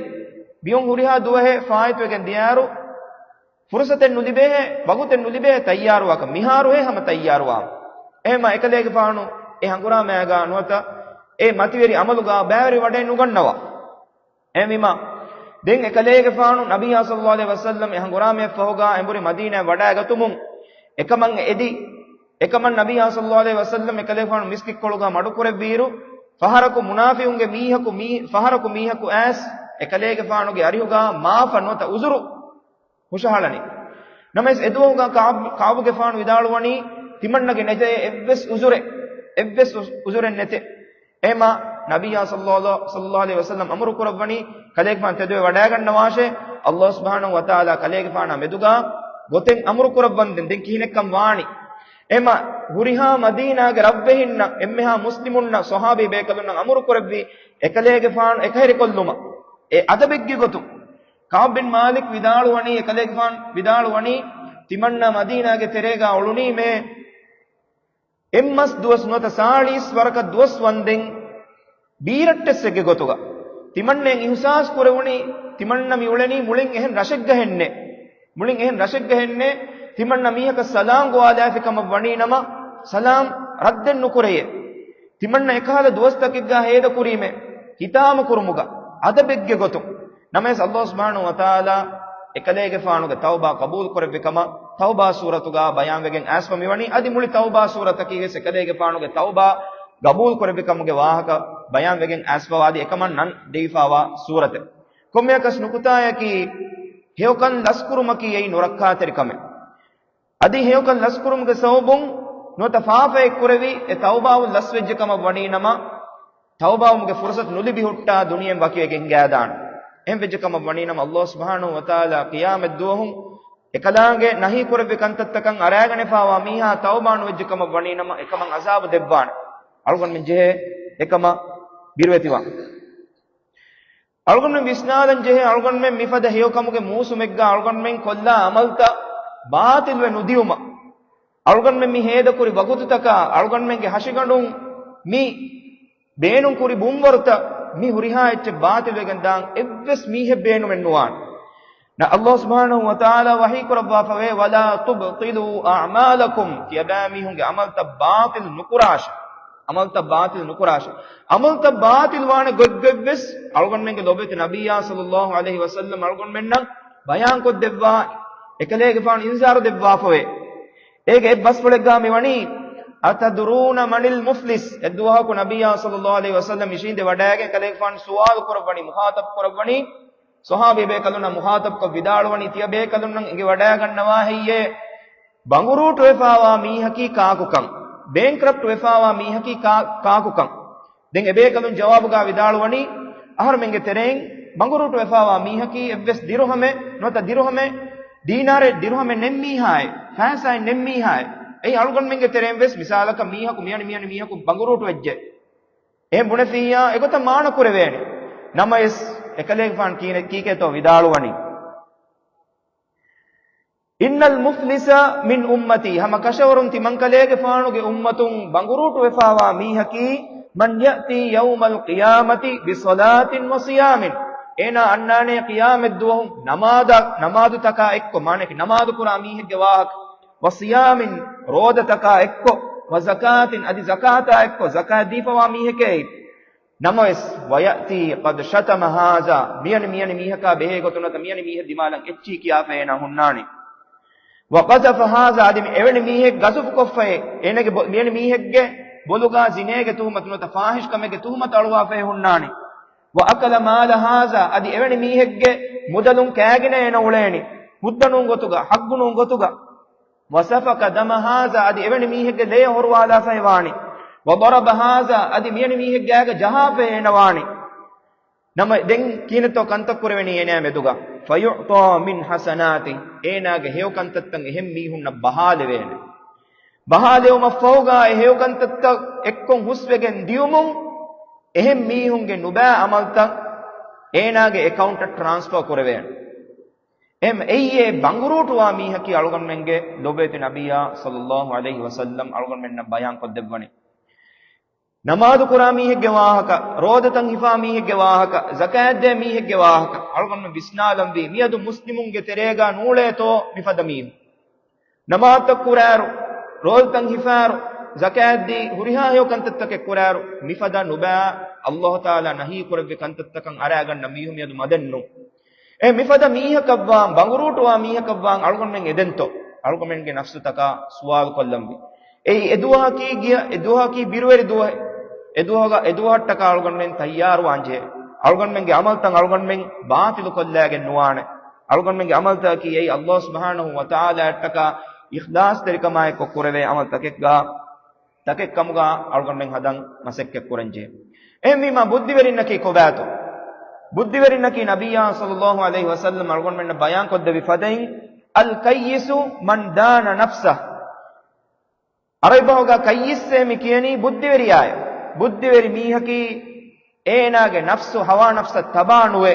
މިއޮން ހުރިހާ ދުވަހެއް ފާއިތުވެގެން ދިޔައިރު، ފުރުޞަތެއް ނުލިބޭހޭ، ވަގުތެއް ނުލިބޭ ތައްޔާރުވާކަށް، މިހާރުހޭ ހަމަ ތައްޔާރުވާ. އެހެންމަ އެކަލޭގެފާނު އެ ހަނގުރާމައިގާ ނުވަތަ އެ މަތިވެރި ޢަމަލުގާ ބައިވެރިވަޑައެއް ނުގަންނަވާ. އެހެންވީމަ، ދެން އެކަލޭގެފާނު ނަބިއްޔާ ޞައްލައްލާހު ޢަލައިހި ވަސައްލަމް އެ ހަނގުރާމަޔަށްފަހުގާ އެނބުރި މަދީނާއަށް ވަޑައިގަތުމުން އެކަމަށް އެދި، އެކަމަށް ނަބިއްޔާ ޞައްލައްލާހު ޢަލައިހި ވަސައްލަމް އެކަލޭގެފާނު މިސްކިތްކޮޅުގާ މަޑުކުރެއްވިއިރު، ފަހަރަކު މުނާފިޤުންގެ މީހަކު މީ-، ފަހަރަކު މީހަކު އައިސް އެކަލޭގެފާނުގެ އަރިހުގާ މާފަ ނުވަތަ އުޒުރު ހުށަހަޅަނީ. ނަމަވެސް އެދުވަހުގާ ކަޢުބް، ކަޢުބުގެފާނު ވިދާޅުވަނީ، ތިމަންނަގެ ނެތޭ އެއްވެސް ޢުޒުރެއް، އެއްވެސް ޢުޒު-، ޢުޒުރެއް ނެތޭ. އެހެންމަ ނަބިއްޔާ ޞައްލައްލާ-، ޞައްލައްލާހު ޢަލައިހި ވަސައްލަމް އަމުރު ކުރައްވަނީ، ކަލޭގެފާނު ތެދުވެ ވަޑައިގަންނަވާށޭ، ﷲ ސުބްޙާނަހު ވަތަޢާލާ ކަލޭގެފާނާ މެދުގާ ގޮތެއް އަމުރު ކުރައްވަންދެން، ދެން ކިހިނެއްކަން ވާނީ؟ އެހެންމަ ހުރިހާ މަދީނާގެ ރަށްވެހިންނަށް، އެންމެހާ މުސްލިމުންނަށް، ޞަޙާބީ ބޭކަލުންނަށް އަމުރު ކުރެއްވި، އެކަލޭގެފާނު އެކަހެރިކޮށްލުމަށް، އެ އަދަބެއްގެ ގޮތުން. ކަޢުބް ބިން މާލިކް ވިދާޅުވަނީ، އެކަލޭގެފާނު ވިދާޅުވަނީ، ތިމަންނަ މަދީނާގެ ތެރޭގަ އުޅުނީމޭ، އެއްމަސް ދުވަސް ނުވަތަ ސާޅީސް ވަރަކަށް ދުވަސް ވަންދެން ބީރައްޓެއްސެއްގެ ގޮތުގަ. ތިމަންނައަށް އިހުސާސް ކުރެވުނީ، ތިމަންނަ މި އުޅެނީ މުޅިން އެހެން ރަށެއްގަހެންނޭ. މުޅިން އެހެން ރަށެއްގަހެންނޭ، ތިމަންނަ މީހަކަށް ސަލާމް ގޮވާލާފި ކަމަށް ވަނީ ނަމަ، ސަލާމް ރައްދެއް ނުކުރެޔޭ. ތިމަންނަ އެކަހަލަ ދުވަސްތަކެއްގަ ހޭދަކުރީމޭ، ހިތާމަ ކުރުމުގަ، އަދަބެއްގެ ގޮތުން. ނަމަވެސް އައްލާހު ސުބްޙާނަހު ވަތަޢާލާ އެކަލޭގެފާނުގެ ތައުބާ ޤަބޫލު ކުރެއްވި ކަމަށް ތައުބާ ސޫރަތުގަ ބަޔާންވެގެން އައިސްފަ މިވަނީ. އަދި މުޅި ތައުބާ ސޫރަތަކީ ވެސް އެކަލޭގެފާނުގެ ތައުބާ ގަބޫލު ކުރެއްވި ކަމުގެ ވާހަކަ ބަޔާންވެގެން އައިސްފަވާ އަދި އެކަމަށް ނަން ދެވިފާވާ ސޫރަތެއް. ކޮންމެއަކަސް ނުކުތާޔަކީ، ހެޔޮކަން ލަސްކުރުމަކީ އެއީ ނުރައްކާތެރި ކަމެއް. އަދި ހެޔޮކަން ލަސްކުރުމުގެ ސަބަބުން ނުވަތަ ފާފައެއް ކުރެވި އެ ތައުބާވުން ލަސްވެއްޖެ ކަމަށް ވަނީ ނަމަ، ތައުބާވުމުގެ ފުރުސަތު ނުލިބި ހުއްޓާ ދުނިޔެއިން ވަކިވެގެން ހިނގާދާނެ. އެހެން ވެއްޖެ ކަމަށް ވަނީ ނަމަ، އައްލާހު ސުބްޙާނަހު ވަތަޢާލާ ޤިޔާމަތް ދުވަހު އެކަލާނގެ ނަހީ ކުރެއްވި ކަންތައްތަކަށް އަރާގަނެފާވާ މީހާ ތައުބާ ނުވެއްޖެ ކަމަށް ވަނީ ނަމަ، އެކަމަށް ޢަޒާބު ދެއްވާނެ. އަޅުގަނޑުމެން ޖެހޭ އެކަމަށް ބިރުވެތިވާން. އަޅުގަނޑުމެން ވިސްނާލަން ޖެހޭ، އަޅުގަނޑުމެން މިފަދަ ހެޔޮކަމުގެ މޫސުމެއްގަ އަޅުގަނޑުމެން ކޮށްލާ ޢަމަލުތައް ބާޠިލްވެ ނުދިޔުމަށް. އަޅުގަނޑުމެން މި ހޭދަކުރި ވަގުތުތަކާ، އަޅުގަނޑުމެންގެ ހަށިގަނޑުން މި ބޭނުންކުރި ބުންވަރުތައް މި ހުރިހާ އެއްޗެއް ބާޠިލްވެގެން ދާން އެއްވެސް މީހެއް ބޭނުމެއް ނުވާނެ. ނަ، އައްލާހު ސުބްޙާނަހު ވަތަޢާލާ ވަޙީ ކުރައްވާފަވޭ، "وَلَا تُبْطِلُوا أَعْمَالَكُمْ." ތިޔަބައިމީހުންގެ ޢަމަލުތައް ބާޠިލް ނުކުރާށޭ. ޢަމަލުތައް ބާޠިލް ނުކުރާށޭ. ޢަމަލުތައް ބާޠިލް ވާނެ ގޮތްގޮތްވެސް އަޅުގަނޑުމެންގެ ލޯބިވެތި ނަބިއްޔާ ޞައްލައްލާހު ޢަލައިހި ވަސައްލަމް އަޅުގަނޑުމެންނަށް ބަޔާންކޮށްދެއްވާ، އެކަލޭގެފާނު އިންޒާރު ދެއްވާފަވޭ. އޭގެ އެއް ބަސްފުޅެއްގާ މިވަނީ، "أَتَدْرُونَ مَنِ الْمُفْلِسُ؟" އެއްދުވަހަކު ނަބިއްޔާ ޞައްލައްލާހު ޢަލައިހި ވަސައްލަމް އިށީނދެ ވަޑައިގެން ކަލޭގެފާނު ސުވާލު ކުރައްވަނީ، މުޚާޠަބު ކުރައްވަނީ، ޞަޙާބީ ބޭކަލުންނަށް މުޚާޠަބުކޮށް ވިދާޅުވަނީ، ތިޔަބޭކަލުންނަށް އެނގިވަޑައިގަންނަވާ ހެއްޔޭ، ބަނގުރޫޓުވެފާވާ މީހަކީ ކާކުކަން، ބޭންކްރަޕްޓް ވެފާވާ މީހަކީ ކާ-، ކާކުކަން. ދެން އެބޭކަލުން ޖަވާބުގާ ވިދާޅުވަނީ، އަހަރުމެންގެ ތެރެއިން ބަނގުރޫޓުވެފާވާ މީހަކީ އެއްވެސް ދިރުހަމެއް ނުވަތަ ދިރުހަމެއް، ދީނާރެއް ދިރުހަމެއް ނެތް މީހާއެއް، ފައިސާއެއް ނެތް މީހާއެއް. އެއީ އަޅުގަނޑުމެންގެ ތެރެއިން ވެސް މިސާލަކަށް މީހަކު މިއަނި މިއަނި މީހަކު ބަނގުރޫޓު ވެއްޖެ. އެހެން ބުނެފިއްޔާ އެގޮތަށް މާނަ ކުރެވޭނެ. ނަމަވެސް އެކަލޭގެފާނު ކީނެ-، ކީކޭތޯ ވިދާޅުވަނީ، "إِنَّ الْمُفْلِسَ مِنْ أُمَّتِي." ހަމަ ކަށަވަރުން ތިމަންކަލޭގެފާނުގެ އުއްމަތުން ބަނގުރޫޓުވެފާވާ މީހަކީ، "مَنْ يَأْتِي يَوْمَ الْقِيَامَةِ بِصَلَاةٍ وَصِيَامٍ." އޭނާ އަންނާނޭ ޤިޔާމަތްދުވަހު ނަމާދާ-، ނަމާދުތަކާ އެއްކޮށް، މާނައަކީ ނަމާދު ކުރާ މީހެއްގެ ވާހަކަ. "وَصِيَامٍ" ރޯދަތަކާ އެއްކޮށް، "وَزَكَاةٍ" އަދި ޒަކާތާ އެއްކޮށް، ޒަކާތް ދީފަވާ މީހެކޭ. ނަމަވެސް، "وَيَأْتِي قَدْ شَتَمَ هَذَا" މިއަނި މިއަނި މީހަކާ ބެހޭ ގޮތުން ނުވަތަ މިއަނި މީހެއް ދިމާލަށް އެއްޗިހި ކިޔާފަ އޭނާ ހުންނާނެ. "وَقَذَفَ هَذَا" އަދި މި އެވެނި މީހެއް ގަޒުފުކޮށްފައޭ، އޭނާގެ ބޮ-، މިއަނި މީހެއްގެ ބޮލުގާ ޒިނޭގެ ތުހުމަތު ނުވަތަ ފާޙިޝް ކަމެއްގެ ތުހުމަތު އަޅުވާފައޭ ހުންނާނެ. "وَأَكَلَ مَالَ هَذَا" އަދި އެވެނި މީހެއްގެ މުދަލުން ކާގިނަ އޭނަ އުޅޭނެ، ހުއްދަ ނޫން ގޮތުގަ، ޙައްޤު ނޫން ގޮތުގަ. "وَسَفَكَ دَمَ هَذَا" އަދި އެވެނި މީހެއްގެ ލޭ ހޮރުވާލާފައި ވާނެ. "وَضَرَبَ هَذَا" އަދި މިއަނި މީހެއްގެ ގާގަ ޖަހާފައި އޭނަ ވާނެ. ނަމަ ދެން ކިހިނެއްތޯ ކަންތައް ކުރެވެނީ އޭނާ މެދުގަ؟ "فَيُعْطَى مِنْ حَسَنَاتِهِ" އޭނާގެ ހެޔޮ ކަންތައްތައް އެހެން މީހުންނަށް ބަހާލެވޭނެ. ބަހާލެވުމަށްފަހުގާ އެ ހެޔޮ ކަންތައްތައް އެއްކޮށް ހުސްވެގެން ދިޔުމުން އެހެން މީހުންގެ ނުބައި އަމަލްތައް އޭނާގެ އެކައުންޓަށް ޓްރާންސްފާ ކުރެވޭނެ. އެހެން އެއީ އެ ބަނގުރޫޓުވާ މީހަކީ އަޅުގަނޑުމެންގެ ލޮބުވެތި ނަބިއްޔާ ޞައްލައްލާހު ޢަލައިހި ވަސައްލަމް އަޅުގަނޑުމެންނަށް ބަޔާން ކޮށްދެއްވަނީ. ނަމާދު ކުރާ މީހެއްގެ ވާހަކަ، ރޯދަތައް ހިފާ މީހެއްގެ ވާހަކަ، ޒަކާތް ދޭ މީހެއްގެ ވާހަކަ، އަޅުގަނޑުމެން ވިސްނާލަންވީ، މިއަދު މުސްލިމުންގެ ތެރޭގާ ނޫޅޭތޯ މިފަދަ މީހުން؟ ނަމާދުތައް ކުރާއިރު، ރޯދަތައް ހިފާއިރު، ޒަކާތް ދީ، ހުރިހާ ހެޔޮ ކަންތައްތަކެއް ކުރާއިރު، މިފަދަ ނުބައި އައްލާހު ތަޢާލާ ނަހީ ކުރެއްވި ކަންތައްތަކަށް އަރާގަންނަ މީހުން މިއަދު މަދެއްނު. އެ މިފަދަ މީހަކަށްވާން، ބަނގުރޫޓުވާ މީހަކަށްވާން އަޅުގަނޑުމެން އެދެންތޯ؟ އަޅުގަނޑުމެންގެ ނަފްސުތަކާ ސުވާލު ކޮށްލަންވީ. އެއީ އެދުވަހަކީ ގިޔަ، އެދުވަހަކީ ބިރުވެރި ދުވަހެއް. އެދުވަހަކަށްޓަކާ އަޅުގަނޑުމެން ތައްޔާރުވާންޖެހޭ. އަޅުގަނޑުމެންގެ އަމަލްތައް އަޅުގަނޑުމެން ބާތިލު ކޮށްލައިގެން ނުވާނެ. އަޅުގަނޑުމެންގެ އަމަލްތަކަކީ އެއީ އައްލާހު ސުބްޙާނަހު ވަތަޢާލާއަށްޓަކާ އިޚްލާޞްތެރިކަމާއެކު ކުރެވޭ އަމަލްތަކެއްގާ، ތަކެއް ކަމުގާ އަޅުގަނޑުމެން ހަދަން މަސައްކަތް ކުރަންޖެހޭ. އެހެންވީމާ ބުއްދިވެރިންނަކީ ކޮބާތޯ؟ ބުއްދިވެރިންނަކީ ނަބިއްޔާ ޞައްލައްލާހު ޢަލައިހި ވަސައްލަމް އަޅުގަނޑުމެންނަށް ބަޔާން ކޮށްދެއްވި ފަދައިން، "الْكَيِّسُ مَنْ دَانَ نَفْسَهُ." ޢަރަބި ބަހުގަ ކައްޔިއްސޭ މި ކިޔަނީ ބުއްދިވެރިޔާއޭ. ބުއްދިވެރި މީހަކީ އޭނާގެ ނަފްސު ހަވާ ނަފްސަށް ތަބާ ނުވެ،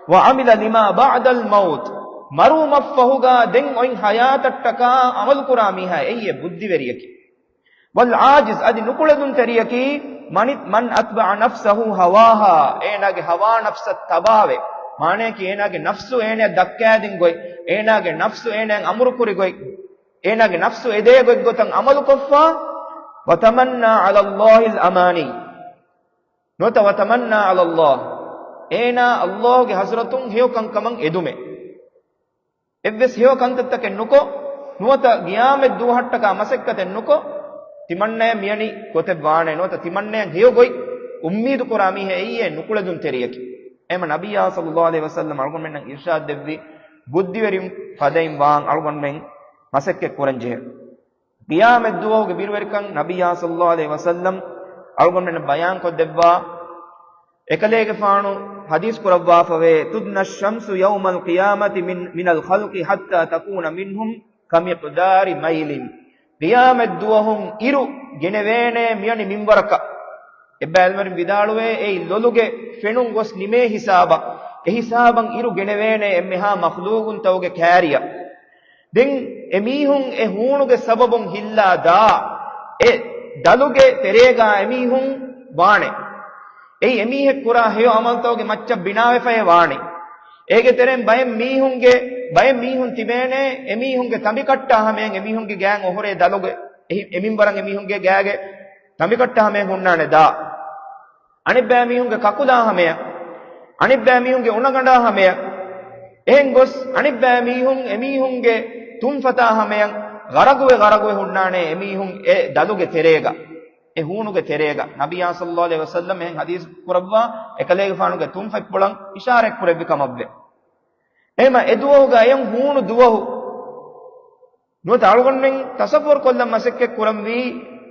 وعمل لما بعد الموت، މަރުވުމަށްފަހުގާ ދެން އޮތް ހަޔާތަށްޓަކާ އަމަލުކުރާ މީހާ އެއީ ބުއްދިވެރިއަކީ. والعاجز، އަދި ނުކުޅެދުންތެރިއަކީ، من، من أتبع نفسه هواها، އޭނާގެ ހަވާ ނަފްސަށް ތަބާވެ، މާނަޔަކީ އޭނާގެ ނަފްސު އޭނަޔަށް ދައްކައިދިން ގޮތް، އޭނާގެ ނަފްސު އޭނަޔަށް އަމުރުކުރި ގޮތް، އޭނާގެ ނަފްސު އެދޭ ގޮތްގޮތަށް އަމަލުކޮށްފަ، وتمنى على الله الأماني، ނުވަތަ وتمنى على الله، އޭނާ ﷲގެ ޙަޟްރަތުން ހެޔޮ ކަންކަމަށް އެދުމެއް. އެއްވެސް ހެޔޮ ކަންތައްތަކެއް ނުކޮށް، ނުވަތަ ގިޔާމަތް ދުވަހަށްޓަކާ މަސައްކަތެއް ނުކޮށް، ތިމަންނަޔަށް މިއަނި ގޮތެއް ވާނެ، ނުވަތަ ތިމަންނަޔަށް ހެޔޮ ގޮތް އުއްމީދު ކުރާ މީހެއް އެއީ ނުކުޅެދުންތެރިއަކީ. އެހެންމަ ނަބިއްޔާ ޞައްލައްލާހު ޢަލައިހި ވަސައްލަމް އަޅުގަނޑުމެންނަށް އިރްޝާދު ދެއްވި، ބުއްދިވެރި ފަދައިން ވާން އަޅުގަނޑުމެން މަސައްކަތް ކުރަން ޖެހޭ. ޤިޔާމަތް ދުވަހުގެ ބިރުވެރިކަން ނަބިއްޔާ ޞައްލައްލާހު ޢަލައިހި ވަސައްލަމް އަޅުގަނޑުމެންނަށް ބަޔާން ކޮށްދެއްވާ، އެކަލޭގެފާނު ޙަދީޘް ކުރައްވާފަވޭ، تدنى الشمس يوم القيامة من، من الخلق حتى تكون منهم كمقدار ميل. ޤިޔާމަތް ދުވަހުން އިރު ގެނެވޭނޭ މިއަނި މިންވަރަކަށް. އެއްބައި ޢިލްމުވެރިން ވިދާޅުވޭ، އެއީ ލޮލުގެ ފެނުން ގޮސް ނިމޭ ހިސާބަށް، އެ ހިސާބަށް އިރު ގެނެވޭނޭ އެންމެހާ މަޚްލޫގުންތަކުގެ ކާރިއަށް. ދެން އެމީހުން އެ ހޫނުގެ ސަބަބުން ހިއްލާ ދާ އެ ދަލުގެ ތެރޭގާ އެމީހުން ވާނެ. އެއީ އެމީހެއް ކުރާ ހެޔޮ އަމަލުތަކުގެ މައްޗަށް ބިނާވެފައޭ ވާނީ. އޭގެ ތެރެއިން ބައެއް މީހުންގެ، ބައެއް މީހުން ތިބޭނެ، އެމީހުންގެ ތަނބިކައްޓާ ހަމަޔަށް އެމީހުންގެ ގާތް އޮހޮރޭ ދަލުގެ، އެ، އެ މިންވަރަށް އެމީހުންގެ ގާގެ ތަނބިކައްޓާ ހަމަޔަށް ހުންނާނެ ދާ. އަނެއްބައި މީހުންގެ ކަކުލާ ހަމަޔަށް، އަނެއްބައި މީހުންގެ އުނަގަނޑާ ހަމަޔަށް، އެހެން ގޮސް އަނެއްބައި މީހުން އެމީހުންގެ ތުންފަތާ ހަމަޔަށް ޣަރަގުވެ ޣަރަގުވެ ހުންނާނެ އެމީހުން އެ ދަލުގެ ތެރޭގަ، އެ ހޫނުގެ ތެރޭގަ. ނަބިއްޔާ ޞައްލައްލާހު ޢަލައިހި ވަސައްލަމް އެހެން ޙަދީޘް ކުރައްވާ އެކަލޭގެފާނުގެ ތުންފަތްޕުޅަށް އިޝާރަތް ކުރެއްވި ކަމަށްވެ. އެހެމަ އެ ދުވަހުގަ އެޔަން ހޫނު ދުވަހު. ނުވަތަ އަޅުގަނޑުމެން ތަޞައްވަރު ކޮށްލަން މަސައްކަތް ކުރަންވީ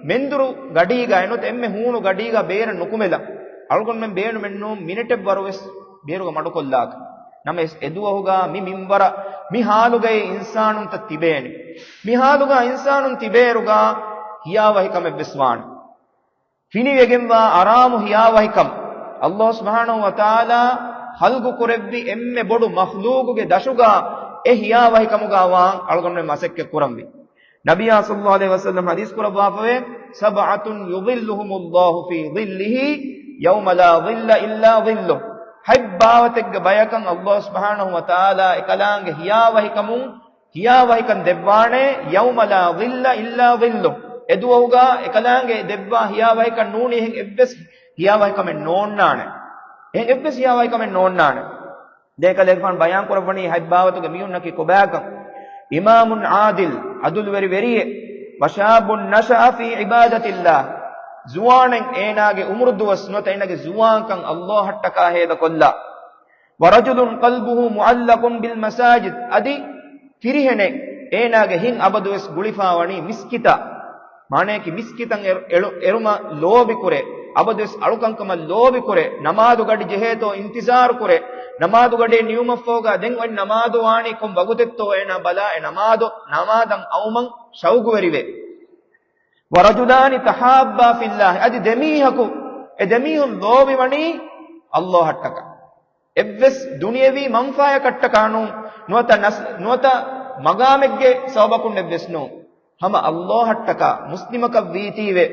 މެންދުރު ގަޑީގަ ނުވަތަ އެންމެ ހޫނު ގަޑީގަ ބޭރަށް ނުކުމެލަން. އަޅުގަނޑުމެން ބޭނުމެއްނޫން މިނެޓެއްވަރުވެސް ބޭރުގަ މަޑުކޮށްލާކަށް. ނަމަވެސް އެ ދުވަހުގަ މި މިންވަރަށް މި ހާލުގައި އިންސާނުންތައް ތިބޭނެ. މި ހާލުގަ އިންސާނުން ތިބޭއިރުގަ ހިޔާވަހިކަމެއްވެސް ވާނެ. ފިނިވެގެންވާ އަރާމު ހިޔާވަހިކަން، ﷲ ސުބްޙާނަހޫ ވަތަޢާލާ ޚަލްޤު ކުރެއްވި އެންމެ ބޮޑު މަޚްލޫޤުގެ ދަށުގަ އެ ހިޔާވަހިކަމުގަ ވާން އަޅުގަނޑުމެން މަސައްކަތް ކުރަންވީ. ނަބިއްޔާ ޞައްލައްލާހު ޢަލައިހި ވަސައްލަމް ޙަދީޘް ކުރައްވާފަވޭ، سبعة يظلهم الله في ظله يوم لا ظل إلا ظله. ހަތް ބާވަތެއްގެ ބަޔަކަށް ﷲ ސުބްޙާނަހޫ ވަތަޢާލާ އެކަލާނގެ ހިޔާވަހިކަމުން ހިޔާވަހިކަން ދެއްވާނެ، يوم لا ظل إلا ظله. އެ ދުވަހުގަ އެކަލާނގެ ދެއްވާ ހިޔާވަހިކަން ނޫނީ އެހެން އެއްވެސް ހިޔާވަހިކަމެއް ނޯންނާނެ. އެހެން އެއްވެސް ހިޔާވަހިކަމެއް ނޯންނާނެ. ދެކަލޭގެފާނު ބަޔާން ކުރައްވަނީ ހަތް ބާވަތުގެ މީހުންނަކީ ކޮބާކަން. إمام عادل، އަދުލުވެރި ވެރިއެއް، وشاب نشأ في عبادة الله، ޒުވާނެއް އޭނާގެ އުމުރު ދުވަސް ނުވަތަ އޭނާގެ ޒުވާންކަން ﷲ އަށްޓަކާ ހޭދަކޮށްލާ. ورجل قلبه معلق بالمساجد، އަދި ފިރިހެނެއް އޭނާގެ ހިތް އަބަދުވެސް ގުޅިފަވަނީ މިސްކިތަށް. މާނަޔަކީ މިސްކިތަށް އެރު-، އެޅު-، އެރުމަށް ލޯބިކުރޭ، އަބަދުވެސް އަޅުކަންކަމަށް ލޯބިކުރޭ، ނަމާދު ގަޑި ޖެހޭތޯ އިންތިޒާރުކުރޭ، ނަމާދު ގަޑި ނިމުމަށްފަހުގަ ދެން އޮތް ނަމާދު ވާނީ ކޮން ވަގުތެއްތޯ އޭނާ ބަލާ އެ ނަމާދު، ނަމާދަށް އައުމަށް ޝައުގުވެރިވޭ. ورجلان تحابا في الله، އަދި ދެމީހަކު، އެ ދެމީހުން ލޯބިވަނީ ﷲ އަށްޓަކާ. އެއްވެސް ދުނިޔެވީ މަންފާޔަކަށްޓަކާ ނޫން، ނުވަތަ ނަސް-، ނުވަތަ މަގާމެއްގެ ސަބަބަކުންނެއްވެސް ނޫން. ހަމަ ﷲ އަށްޓަކާ މުސްލިމަކަށް ވީތީވެ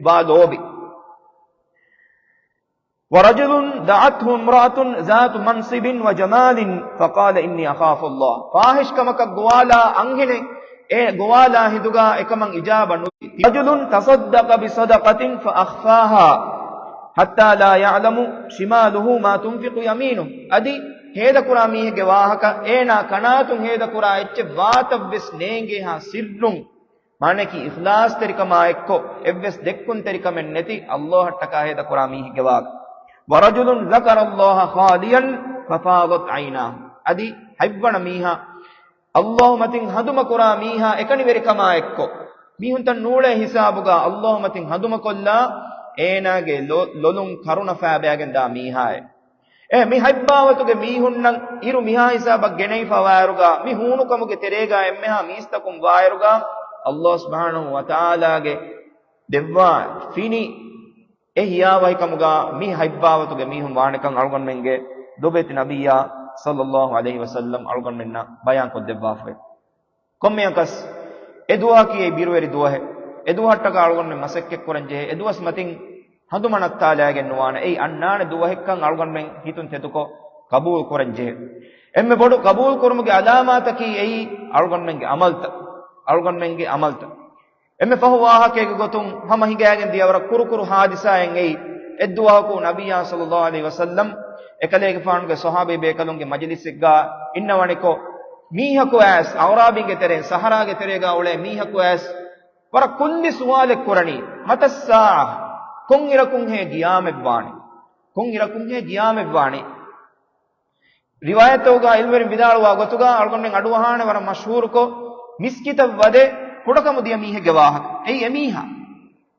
ވާ ލޯބި. ورجل دعته امرأة ذات منصب وجمال فقال إني أخاف الله. ފާޙިޝް ކަމަކަށް ގޮވާލާ އަންހެނެއް އެ ގޮވާލާ ހިނދުގަ އެކަމަށް އިޖާބަ ނުވި. رجل تصدق بصدقة فأخفاها حتى لا يعلم شماله ما تنفق يمينه. އަދި ހޭދަކުރާ މީހެއްގެ ވާހަކަ އޭނާ ކަނާތުން ހޭދަކުރާ އެއްޗެއް ވާތައްވެސް ނޭނގޭހާ ސިއްރުން. މާނަޔަކީ އިޚްލާޞްތެރިކަމާ އެއްކޮށް، އެއްވެސް ދެއްކުންތެރިކަމެއް ނެތި ﷲ އަށްޓަކާ ހޭދަކުރާ މީހެއްގެ ވާހަކަ. ورجل ذكر الله خاليا ففاضت عيناه. އަދި ހަތްވަނަ މީހާ، ﷲ މަތިން ހަނދުމަކުރާ މީހާ އެކަނިވެރިކަމާ އެއްކޮށް، މީހުންތައް ނޫޅޭ ހިސާބުގަ ﷲ މަތިން ހަނދުމަކޮށްލާ، އޭނާގެ ލޮ-، ލޮލުން ކަރުނަ ފާބައިގެން ދާ މީހާއެއް. އެ މި ހަތް ބާވަތުގެ މީހުންނަށް އިރު މިހާ ހިސާބަށް ގެނައިފަ ވާއިރުގަ، މި ހޫނުކަމުގެ ތެރޭގަ އެންމެހާ މީސްތަކުން ވާއިރުގަ، ﷲ ސުބްޙާނަހޫ ވަތަޢާލާގެ ދެއްވާ ފިނި އެ ހިޔާވަހިކަމުގަ މި ހަތް ބާވަތުގެ މީހުން ވާނެކަން އަޅުގަނޑުމެންގެ ލޮބުވެތި ނަބިއްޔާ ޞައްލައްލާހު ޢަލައިހި ވަސައްލަމް އަޅުގަނޑުމެންނަށް ބަޔާންކޮށްދެއްވާފައެވެ. ކޮންމެއަކަސް އެ ދުވަހަކީ އެއީ ބިރުވެރި ދުވަހެއް. އެ ދުވަހަށްޓަކާ އަޅުގަނޑުމެން މަސައްކަތްކުރަން ޖެހޭ. އެ ދުވަސް މަތިން ހަނދުމަނައްތާލައިގެން ނުވާނެ. އެއީ އަންނާނެ ދުވަހެއްކަން އަޅުގަނޑުމެން ހިތުން ތެދުކޮށް ޤަބޫލު ކުރަން ޖެހޭ. އެންމެ ބޮޑު ޤަބޫލު ކުރުމުގެ ޢަލާމާތަކީ އެއީ އަޅުގަނޑުމެންގެ ޢަމަލުތައް. އަޅުގަނޑުމެންގެ ޢަމަލުތައް. އެންމެ ފަހު ވާހަކައިގެ ގޮތުން ހަމަ ހިނގައިގެން ދިޔަ ވަރަށް ކުރު ކުރު ހާދިސާއެއް އެއީ. އެއްދުވަހަކު ނަބިއްޔާ ޞައްލައްލާހު ޢަލައިހި ވަސައްލަމް އެކަލޭގެފާނުގެ ޞަޙާބީ ބޭކަލުންގެ މަޖިލިސެއްގަ އިންނަވަނިކޮށް، މީހަކު އައިސް އަޢުރާބީންގެ ތެރެއިން، ޞަޙަރާގެ ތެރޭގަ އުޅޭ މީހަކު އައިސް ވަރަށް ކުއްލި ސުވާލެއް ކުރަނީ، "متى الساعة؟" ކޮންއިރަކުންހޭ ޤިޔާމަތްވާނީ؟ ކޮންއިރަކުންހޭ ޤިޔާމަތްވާނީ؟ ރިވާޔަތްތަކުގަ ޢިލްމުވެރިން ވިދާޅުވާ ގޮތުގަ އަޅުގަނޑުމެން އަޑުއަހާނެ ވަރަށް މަޝްހޫރުކޮށް، މިސްކިތަށް ވަދެ ކުޑަކަމު ދިޔަ މީހެއްގެ ވާހަކަ. އެއީ އެމީހާ.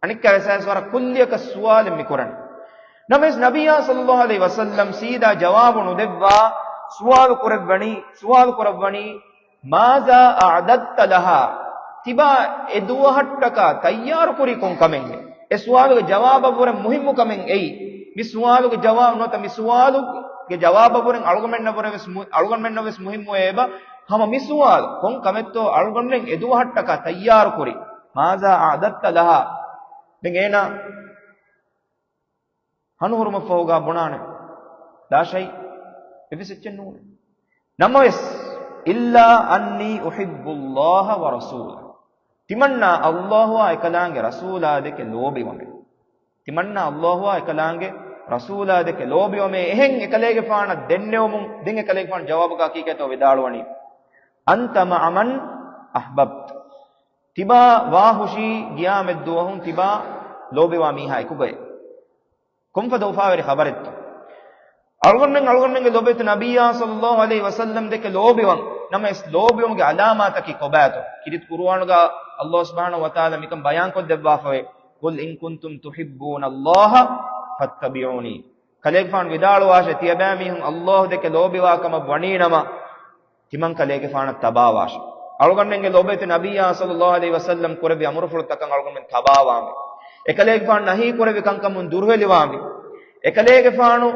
އަނެއްކާވެސް އައިސް ވަރަށް ކުއްލިއަކަށް ސުވާލެއް މި ކުރަނީ. ނަމަވެސް ނަބިއްޔާ ޞައްލައްލާހު ޢަލައިހި ވަސައްލަމް ސީދާ ޖަވާބު ނުދެއްވާ، ސުވާލު ކުރެއްވަނީ، ސުވާލު ކުރައްވަނީ، "ماذا أعددت لها؟" ތިބާ އެ ދުވަހަށްޓަކާ ތައްޔާރު ކުރީ ކޮން ކަމެއްހޭ؟ އެ ސުވާލުގެ ޖަވާބަށްވުރެ މުހިއްމު ކަމެއް އެއީ. މި ސުވާލުގެ ޖަވާބު ނުވަތަ މި ސުވާލުގެ ޖަވާބަށްވުރެ އަޅުގަނޑުމެންނަށްވުރެ ވެސް މު-، އަޅުގަނޑުމެންނަށް ވެސް މުހިއްމު އެބަ ހަމަ މި ސުވާލު ކޮން ކަމެއްތޯ އަޅުގަނޑުމެން އެ ދުވަހަށްޓަކާ ތައްޔާރު ކުރީ؟ "ماذا أعددت لها؟" ދެން އޭނާ ހަނުހުރުމަށްފަހުގާ ބުނާނެ، "ލާ ޝައި، އެއްވެސް އެއްޗެއް ނޫނޭ." ނަމަވެސް، "إلا أني أحب الله ورسوله." ތިމަންނާ ﷲ އާ އެކަލާނގެ ރަސޫލާ ދެކެ ލޯބިވަމޭ. ތިމަންނާ ﷲ އާ އެކަލާނގެ ރަސޫލާ ދެކެ ލޯބިވަމޭ. އެހެން އެކަލޭގެފާނަށް ދެންނެވުމުން، ދެން އެކަލޭގެފާނު ޖަވާބުގަ ކީކޭތޯ ވިދާޅުވަނީ، "أنت مع من أحببت." ތިބާ ވާހުށީ ޤިޔާމަތްދުވަހުން ތިބާ ލޯބިވާ މީހާ އެކުގައޭ. ކޮންފަދަ އުފާވެރި ޚަބަރެއްތޯ؟ އަޅުގަނޑުމެން، އަޅުގަނޑުމެންގެ ލޮބުވެތި ނަބިއްޔާ ޞައްލައްލާހު ޢަލައިހި ވަސައްލަމް ދެކެ ލޯބިވަން. ނަމަވެސް، ލޯބިވުމުގެ ޢަލާމާތަކީ ކޮބާތޯ؟ ކީރިތި ޤުރުއާނުގަ ﷲ ސުބްޙާނަހު ވަތަޢާލާ މިކަން ބަޔާންކޮށްދެއްވާފަވޭ، "قل إن كنتم تحبون الله فاتبعوني." ކަލޭގެފާނު ވިދާޅުވާށޭ، ތިޔަބައިމީހުން ﷲ ދެކެ ލޯބިވާ ކަމަށް ވަނީނަމަ، ތިމަން ކަލޭގެފާނަށް ތަބާވާށޭ. އަޅުގަނޑުމެންގެ ލޮބުވެތި ނަބިއްޔާ ޞައްލައްލާހު ޢަލައިހި ވަސައްލަމް ކުރެއްވި އަމުރުފުޅުތަކަށް އަޅުގަނޑުމެން ތަބާވާންވީ. އެކަލޭގެފާނު ނަހީ ކުރެއްވި ކަންކަމުން ދުރުހެލިވާންވީ. އެކަލޭގެފާނު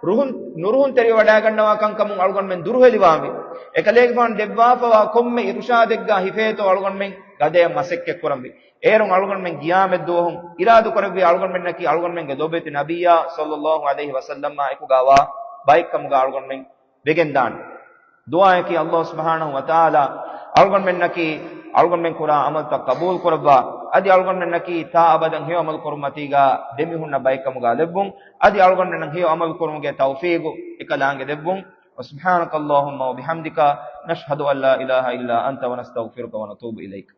ރުހުން، ނުރުހުންތެރިވެވަޑައިގަންނަވާ ކަންކަމުން އަޅުގަނޑުމެން ދުރުހެލިވާންވީ. އެކަލޭގެފާނު ދެއްވާފަވާ ކޮންމެ އިރުޝާދެއްގަ ހިފޭތޯ އަޅުގަނޑުމެން ގަދަޔަށް މަސައްކަތްކުރަންވީ. އޭރުން އަޅުގަނޑުމެން ޤިޔާމަތްދުވަހު އިރާދަކުރެއްވި އަޅުގަނޑުމެންނަކީ އަޅުގަނޑުމެންގެ ލޮބުވެތި ނަބިއްޔާ ޞައްލައްލާހު ޢަލައިހި ވަސައްލަމާ އެކުގައިވާ ބައެއްކަމުގަ އަޅުގަނޑުމެން ވެގެންދާނެ. ދުޢާއަކީ ﷲ ސުބްޙާނަހު ވަތަޢާލާ އަޅުގަނޑުމެންނަކީ އަޅުގަނޑުމެން ކުރާ ޢަމަލުތައް ޤަބޫލު ކުރައްވާ، އަދި އަޅުގަނޑުމެންނަކީ ތާ އަބަދަށް ހެޔޮ ޢަމަލު ކުރުން މަތީގަ ދެމިހުންނަ ބައެއްކަމުގަ ލެއްވުން، އަދި އަޅުގަނޑުމެންނަށް ހެޔޮ ޢަމަލު ކުރުމުގެ ތައުފީގު އެކަލާނގެ ދެއްވުން. وسبحانك اللهم وبحمدك، نشهد أن لا إله إلا أنت، ونستغفرك ونتوب إليك.